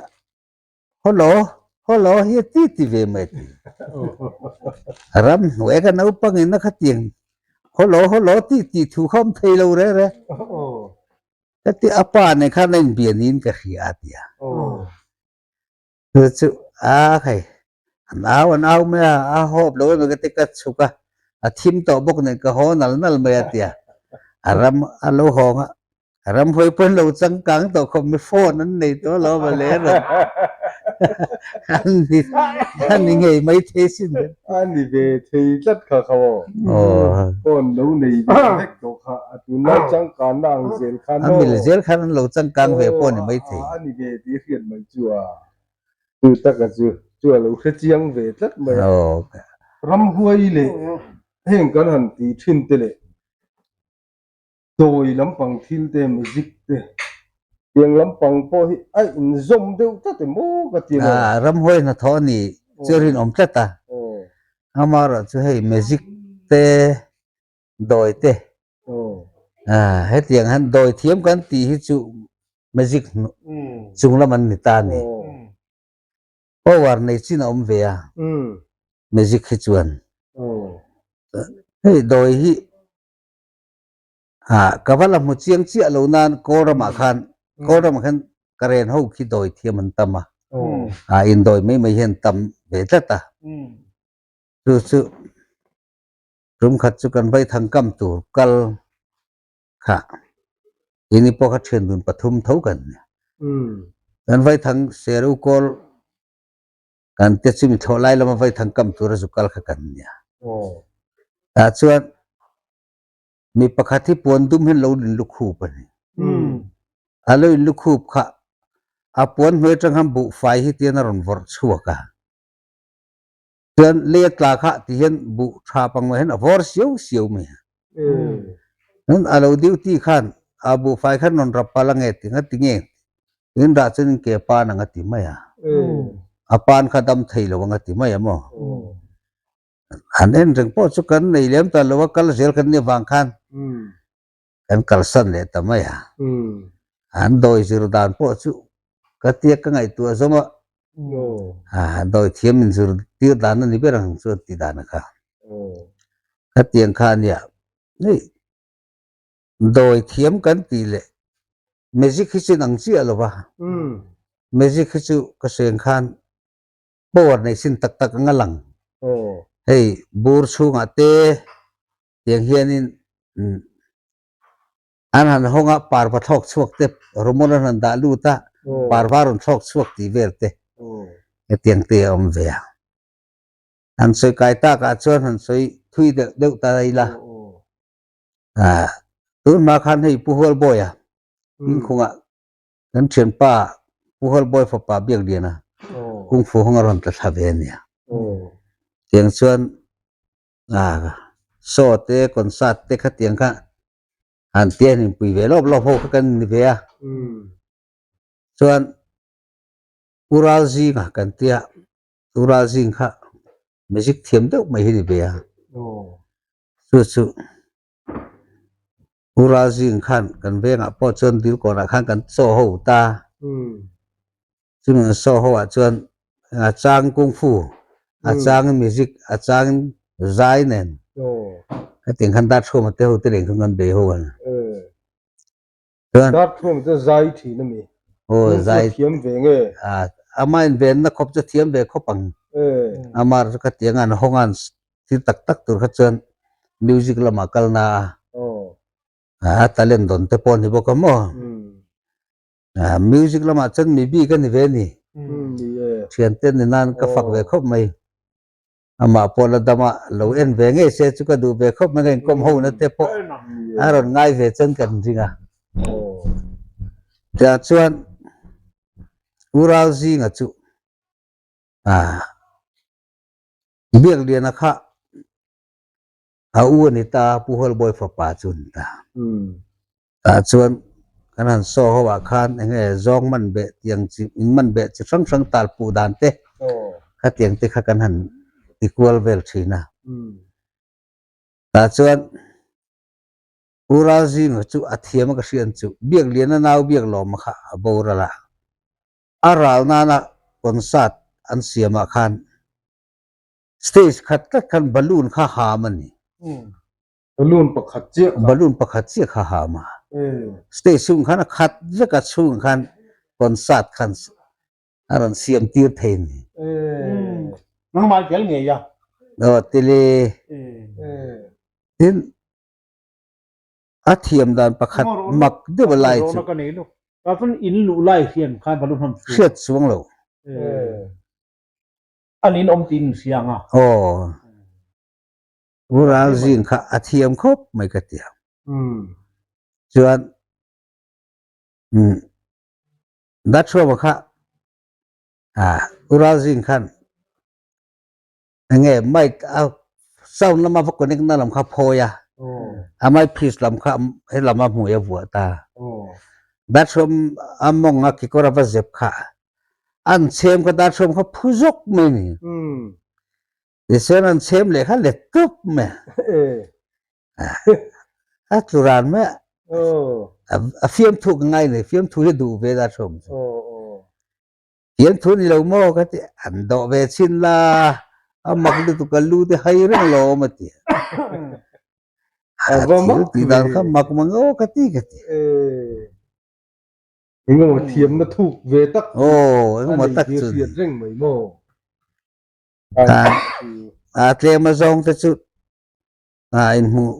Hawlaw, hawlaw hi a ti ti ve mai ti. Ram hnuai ka naupang in a khatiang hawlaw, hawlaw ti ti thu kha awm thei lo re re. Ka ti a pa nen khan a inbia niin ka hria a ti a. Chu chu a khai an au an au mai a, a hawp lo emaw ka ti ka chhuk a, a thim tawh bawk nen ka haw nal nal mai a ti a. A ram a lo hawng a, Ramhuai pawn lo changkang tawh khawp mi phone an nei tawh lo va le rawn an ni an ni ngei mai thei sin le. A ni ve thei tlat kha kha aw. Phone lo nei ve vek tawh kha a tunlai changkanna ang zel khan aw. A mil zel khan an lo changkang ve pawh a ni mai thei. A ni ve tih hriat mai chu a chu taka chu chu a lo hre chiang ve tlat mai a. Ramhuai leh heng kan han ti thin te leh Dawi lampang thil te, music te, tiang lampang pawh hi a inzawm deuh tlat em aw ka ti lo. Ramhuai hnathawh a ni chu a rinawm tlat a, amaherawh chu hei music te, dawi te, hetiang hian dawi thiam kan tih hi chu music chung lam an ni ta a ni. Power nei chin a awm ve a music hi chuan. Hei dawi hi Ka va la hmu chiang chiah lo nan Kawl ramah khan Kawl ramah khan Karen ho khi dawi thiam an tam a, indawi mai mai hi an tam ve tlat a. Chu chu tum khat chu kan vaithang kam tur kal kha ini pawh kha thian dun pathum tho kan nia. Kan vaithang Seru Kawl kan te chu mi thlawh lai lama vaithang kam tur a zu kal kha kan nia. Tah chuan Mi pakhat hi puan dum hian lo in lukhup a ni. A lo in lukhup kha a puan hnuai atang khan buhfai hi tian a rawn vawrh chhuak a. Chuan lei a tla kha ti hian buh tha pang mai hian a vawr siau siau mai a. Tin a lo duty khan a buhfai khan rawn rap palh ange ti nga tinge in rah chuan in ke pan ang a ti mai a. A pan kha dam thei lo ang a ti mai a maw. Han en reng pawh chu kan nei lem ta lo a, kal zel kan nih avang khan kan kalsan leh ta mai a. An dawi zir dan pawh chu ka tia ka ngaihtuah zawm a, dawi thiam in zir tir dan a ni ber ang chu an tih dan a kha. Khatiang kha a nia, hei dawi thiam kan tih leh magic hi chu inang chiah lo va, magic hi chu ka seng khan power nei sin tak tak anga lang. Hei bur chhungah te tiang hianin an han hawng a parva thlawk chhuak te rawmawl an han dah lut a parva rawn thlawk chhuak tih vel te hetiang te a awm ve a. Han sawi kai takah chuan han sawi thui deuh deuh ta ila. Tun hma khan hei Pu Hualbawia inkhungah Kan thianpa Pu Hualbawi fapa Biakliana Kung Fu hawng a rawn tla thla ve a nia. Tiang chuan show te concert te khatiang kha han tia han inpui ve lawp lawp ho kha kan ni ve a. Chuan U Ralzinga kan tia U Ralzing kha music thiam deuh mai hi ni ve a. Chu chu U Ralzing khan kan vengah pawh chuan Dilkawnah khan kan chaw ho ta. Chumi an saw ho ah chuan a chang kung fu, a chang music, a chang zai nen. Hetiang khan Darthuama te ho te leng khan kan bei ho a. Chuan Darthuama te zai thin a mi? Aw zai. Thiam ve nge? Ama invenna khawp chu thiam ve khawp ang. Amar chu khatiang an hawng an thil tak tak tur kha chuan music lamah kalna a. A talent dawn te pawh a ni bawk a maw? Music lamah chuan mi bik a ni ve a ni. Thiante ni nan ka fak ve khawp mai. Amah pawh la dama lo en ve ngei se chu ka duh ve khawp mai ka inkawm ho na te pawh a rawn ngai ve chuan kan ring a. Tiah chuan U Ralzinga chu Biakliana kha a u a ni ta a, Pu Hualbawi fapa chu a ni ta. Tah chuan kan han saw ho ah khan eng nge zawng man beh tiang chi in man beh chi hrang hrang tal puh dan te khatiang te kha kan han ti kual vel thin a. Tah chuan U Ralzinga chu a thiam a ka hriat chu Biakliana nau Biaklawma kha a boral a, a ral nana concert an siam ah khan stage khat tlat khan balloon kha ham a ni. Balloon pakhat chiah kha. Balloon pakhat chiah kha ham a. Stage chhung khan a khat vek a chhung khan concert khan a rawn siam tir thei a ni. Nangmah tel ngei a. Aw tili. Tin a thiam dan pakhat mak deuh a lai chu. Hriat chuang lo. An in awm tin siang a. Aw. U Ralzing kha a thiam khawp mai ka ti ang. Chuan Dathruama kha U Ralzing khan enge mic a sound lama va connect na lam kha phawi a, a mic piece lam kha he lam a hmui a vuah ta. Dathruam a mawng a kekawr a va zep kha an chhem kha Dathruam kha phu zawk mai a ni. Tichuan an chhem leh kha let tup mai a. A tlu ran mai a. A fiamthu ka ngai nei, fiamthu hi duh ve da thawm chu. Fiamthu ni lo maw ka ti, an dawh ve chin la, a mak lutuk a lu te hai reng lo awm a ti. A thil tih dan kha mak mang aw ka ti ka ti. Engemaw thiamna thuk ve tak chu a nei tih a hriat reng mai maw? A tlem a zawng te chu a inhmuh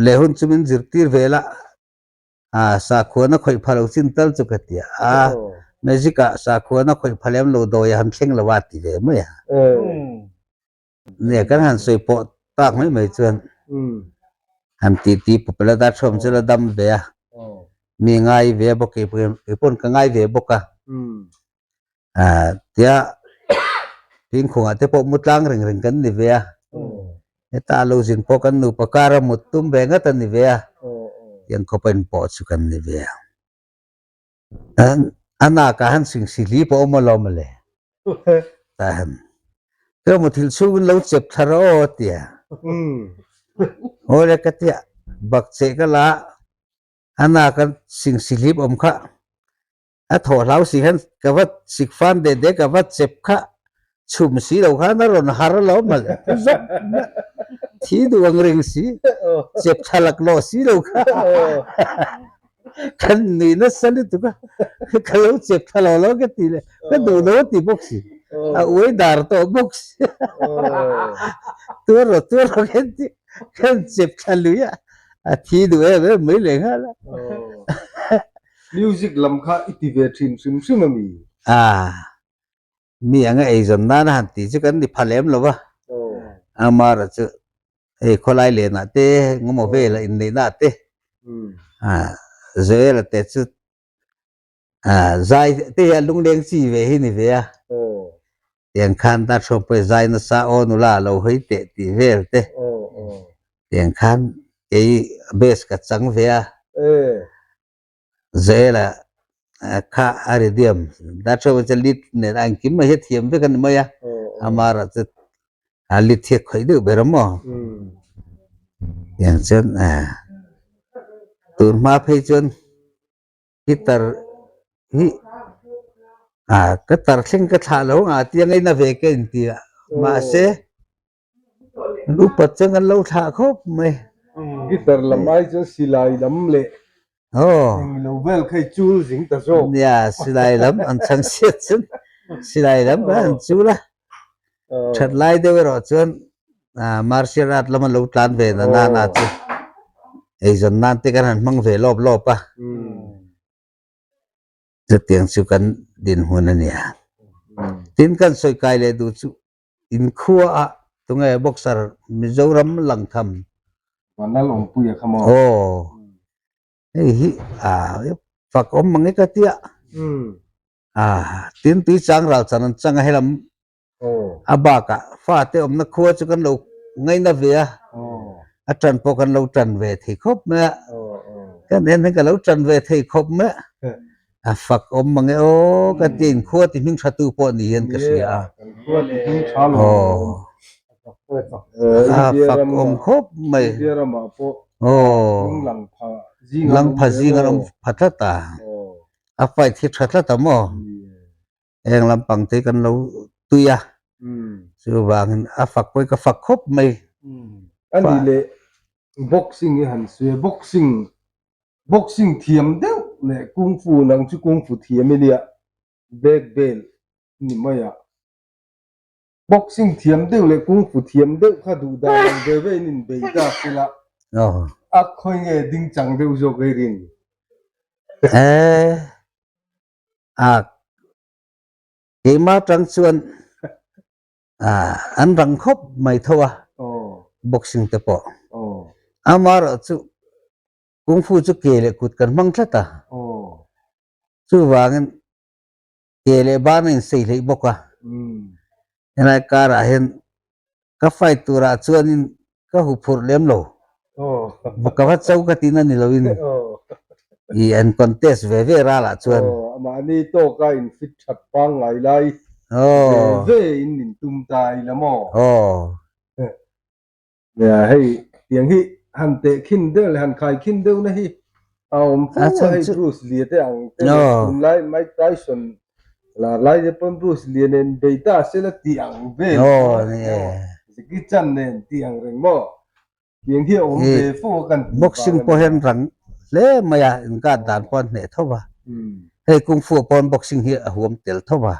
leh hun chu min zirtir ve la a sakhuana khawih pha lo chin tal chu ka ti a magic ah sakhuana khawih pha lem lo dawi a han thleng lo a ti ve mai a nia kan han sawi pawh tak mai mai chuan han ti ti popular dar thawm chu la dam ve a mi ngai ve bawk kei pawn ka ngai ve bawk a Tia thingkhungah te pawh mu tlang reng reng kan ni ve a. Heta a lo zin pawh kan nupa kara mut tum ve ngat a ni ve a, tiang khawpa inpawh chu kan ni ve a. A nakah han singsi hli pawh awm alawm le. Tah han ka muthilh chhungin lo chep thla rawh aw a ti a. Aw le ka ti a, bak cheh ka la a, a naka singsi hlip awm kha a thawh hlau si khan ka va sik fan deh deh ka va chep kha chhum si lo khan a rawn har alawm le. Zawk thi duh ang reng si, chep thla laklawh si lo kha. Kan nui nasa lutuk a, ka lo chep thla lo lo ka ti leh, ka duh lo a ti bawk si, a uai dar tawh bawk si, tuar rawh tuar rawh khan ti, kan chep thla lui a, a thi duh em em mai leh nghal a. Music lam kha i ti ve thin hrim hrim a mi? A, mi anga eizawn nana han tih chu kan ni pha lem lo va, Amara chu hei khawlai lenah te engemaw vela inneihna te Joel-a te chu zai te hi a lungleng chi ve hi ni ve a, tiang khan Darhrawng pawh hi zai nasa aw nula a lo hawi teh tih vel te tiang khan kei bass ka chang ve a. Zela kha a ri diam Darhrawng chu lead nen a engkim mai hi a thiam vek a ni mai a, amara chu a lead hi a khawih deuh ber a maw? Tiang chuan tun hma phei chuan guitar hi ka tar thleng ka thlah lo ang a tia ngaina ve ka inti a, mahse An upat chuan an lo thlah khawp mai. Guitar lam ai chuan silai lam leh eng lo vel kha i chul zing ta zawk. Nia, silai lam an chhang siat chuan silai lam kha an chul a. That lai deuh erawh chuan martial art lam an lo tlan ve na nana chu eizawn nan te kan han hmang ve lawp lawp a. Chutiang chu kan dinhmun a nia. Tin kan sawi kai leh duh chu Inkhua ah tunge boxer Mizoram langtham. Vanlal Awmpuia kha maw? Aw. Hei hi a fak awm mang e ka tia. A tin tui chang ral chan an chang a helam a bakah fate awmna khua chu kan lo ngaina ve a. A tan pawh kan lo tan ve thei khawp mai a. Kan en hian ka lo tan ve thei khawp mai a. A fak awm mang e aw ka ti inkhua ti hming tha tu pawh ni hian ka hria a. Inkhua ti hming tha lo. Aw. A fak awm khawp mai. India ramah pawh aw lang pha zing lang pha zing an awm pha tlat a. A fight hi tha tlat a maw? Heng lampang te kan lo tui a. Chuvangin a fak pawh hi ka fak khawp mai. Ani leh boxing hi han sawi a, boxing Boxing thiam deuh leh kung fu nang chu kung fu thiam i nia, black belt ni mai a. Boxing thiam deuh leh kung fu thiam deuh kha duh dan ang ve ve in inbei ta sela, a khawi nge ding chang deuh zawk ei rin? Eh, a keimah tang chuan an rang khawp mai tho a, boxing te pawh. Amaherawh chu kung fu chu ke leh kut kan hmang tlat a, chuvangin ke leh ban a insei hleih bawk a. Helai karah hian ka fight turah chuanin ka huphurh lem lo, ka va cho ka tihna ni loin i an contest ve ve ralah chuan. Aw, mahni tawka in fit that pangngai lai ve ve in in tum ta ila maw? Aw. Nia, hei tiang hi han teh khin deuh leh han khai khin deuh na hi a awm fo a, hei Bruce Lee te ang te leh tunlai Mike Tyson lar lai te pawn Bruce Lee nen bei ta sela tih ang vel Jackie Chan nen tih ang reng maw? Tiang hi a awm ve fo a kan tih Boxing pawh hian rang hle mai a, inkat dan pawh an hneh tho va. Hei Kung Fu ah pawn boxing hi a huam tel tho va.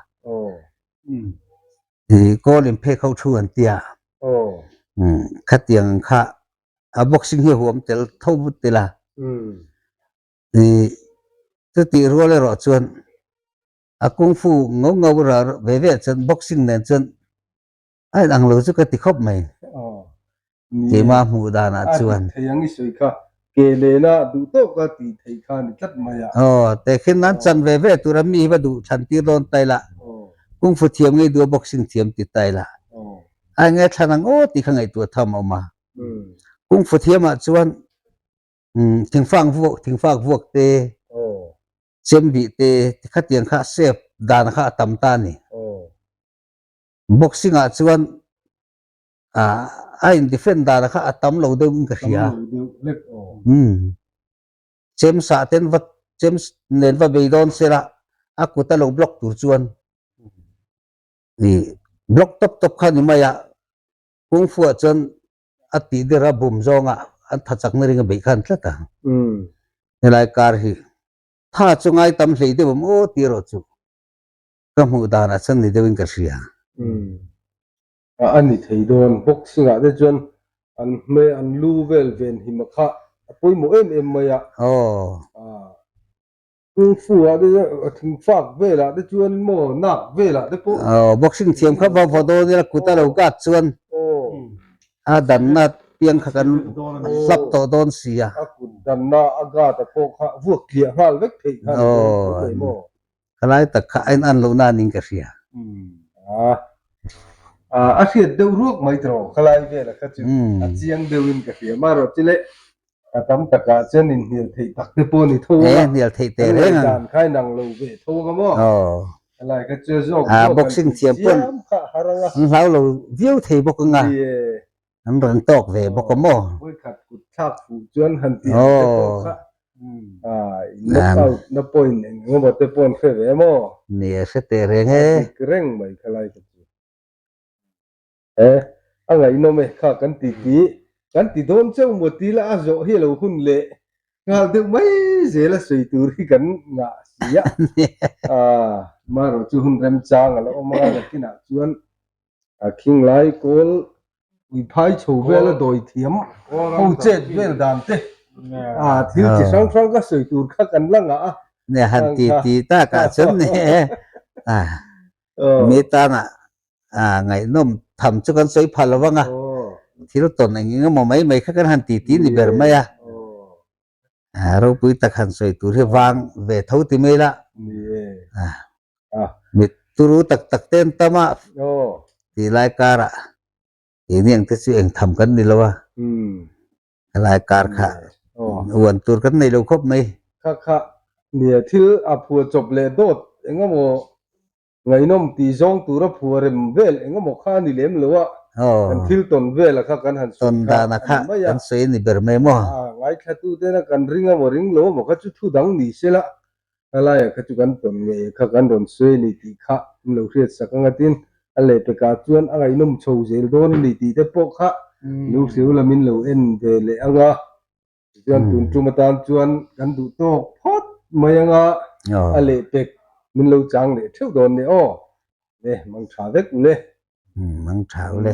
I kawl in phek ho thu an tia. Khatiang ang kha a boxing hi a huam tel tho vut tel a. I chutih rual erawh chuan a Kung Fu ngau ngau ve ve chuan boxing nen chuan A inang lo chu ka ti khawp mai. Keimah hmuh danah chuan. A ti thei ang i sawi kha. Ke lena duh tawk a ti thei kha a ni tlat mai a. Aw, tehkhin nan chan ve ve tura mi hi va duh thlan tir dawn ta ila. Kung fu thiam ngei duh a boxing thiam ti ta ila. A enge thlan ang aw tih kha ngaihtuah tham a awm a. Kung fu thiamah chuan thingfak vuak thingfak vuak te chem bih te khatiang kha save dan kha a tam ta a ni. Boxing ah chuan a in defend dan kha a tam lo deuh in ka hria. Chem sah ten va chem nen va bei dawn sela a kut a lo block tur chuan ih block tawp tawp kha ni mai a kung fu ah chuan a tih der a bum zawngah an tha chakna ring a beih khan tlat a helai kar hi tha chu ngai tam hlei deuh awm aw tih erawh chu ka hmuh danah chuan ni deuhin ka hria. A ni thei dawn. Boxing ah te chuan an hme an lu vel ven him a kha a pawimawh em em mai a. Aw. Kung fu ah te chuan a thing fak vel ah te chuan maw nak vel ah te pawh. Aw boxing thiam kha va vaw dawn ila kut a lo gat chuan a danna piang kha kan hlap tawh dawn si a. A kut danna a gat a pawh kha vuak tliah nghal vek theih kha a ni dawn tho mai maw. Ka lai tak kha a in-an lohna a ning ka hria. A hriat deuh ruak mai tawh ka lai vel a kha chu a chiang deuhin ka hria. Amaherawh chu le a tam takah chuan inhnial theih tak te pawh a ni tho ang a. E, hnial theih teh reng ang. Kan ngaihdan kha inang lo ve tho ang a maw? Ka lai kha chu a zawk zawk han tih chiam kha a har ang a. An hlau lo viau thei bawk ang a. An rawn tawk ve bawk a maw? Vawikhat kut thlak fuh chuan han tih ang te pawh kha knock out na point eng emaw te pawh an hre ve maw? Ni a hre teh reng e. A dik reng mai kha lai ka chu. E, a ngaihnawm e kha kan ti ti kan ti dawn cheu maw ti la a zawh hi a lo hun leh nghal deuh mai zel a sawi tur hi kan ngah si a. Marawh chu hun remchang a la awm a nakinah chuan A khinglai kawl uiphai chho vel a dawi thiam ho chet vel dan te a thil chi hrang hrang ka sawi tur kha kan la ngah a. Ne han ti ti tak ah chuan ne a mi tan ah a ngaihnawm tham chu kan sawi phah lo vang a, thil tawn eng eng emaw mai mai kha kan han ti ti ni ber mai a, ropui tak han sawi tur hi vang ve tho ti mai la. Mit turu tak tak te an tam a, tih lai karah keini ang te chu eng tham kan ni lo a, helai kar kha uan tur kan nei lo khawp mai. Kha kha nia thil a phua chawp leh dawt eng emaw ngaihnawm tih zawng tura phua rem vel eng emaw kha a ni lem lo a, kan thil tawn vel a kha kan han sawi kha a ni mai a. Kan sawi a ni ber mai maw? Ngaithla tena kan ring emaw ring lo emaw kha chu thu dang ni se la, Helaiah kha chu kan tawn ngei kha kan rawn sawi a ni tih kha an lo hriat sak ang a tin a lehpekah chuan a ngaihnawm chho zel dawn a ni tih te pawh kha lo hriau lamin lo en ve leh ang a. Tichuan tun tum atan chuan kan duh tawk phawt mai ang a, a lehpek min lo chang leh theuh dawn nia aw. Le, mang tha vek u le. Mang tha u le.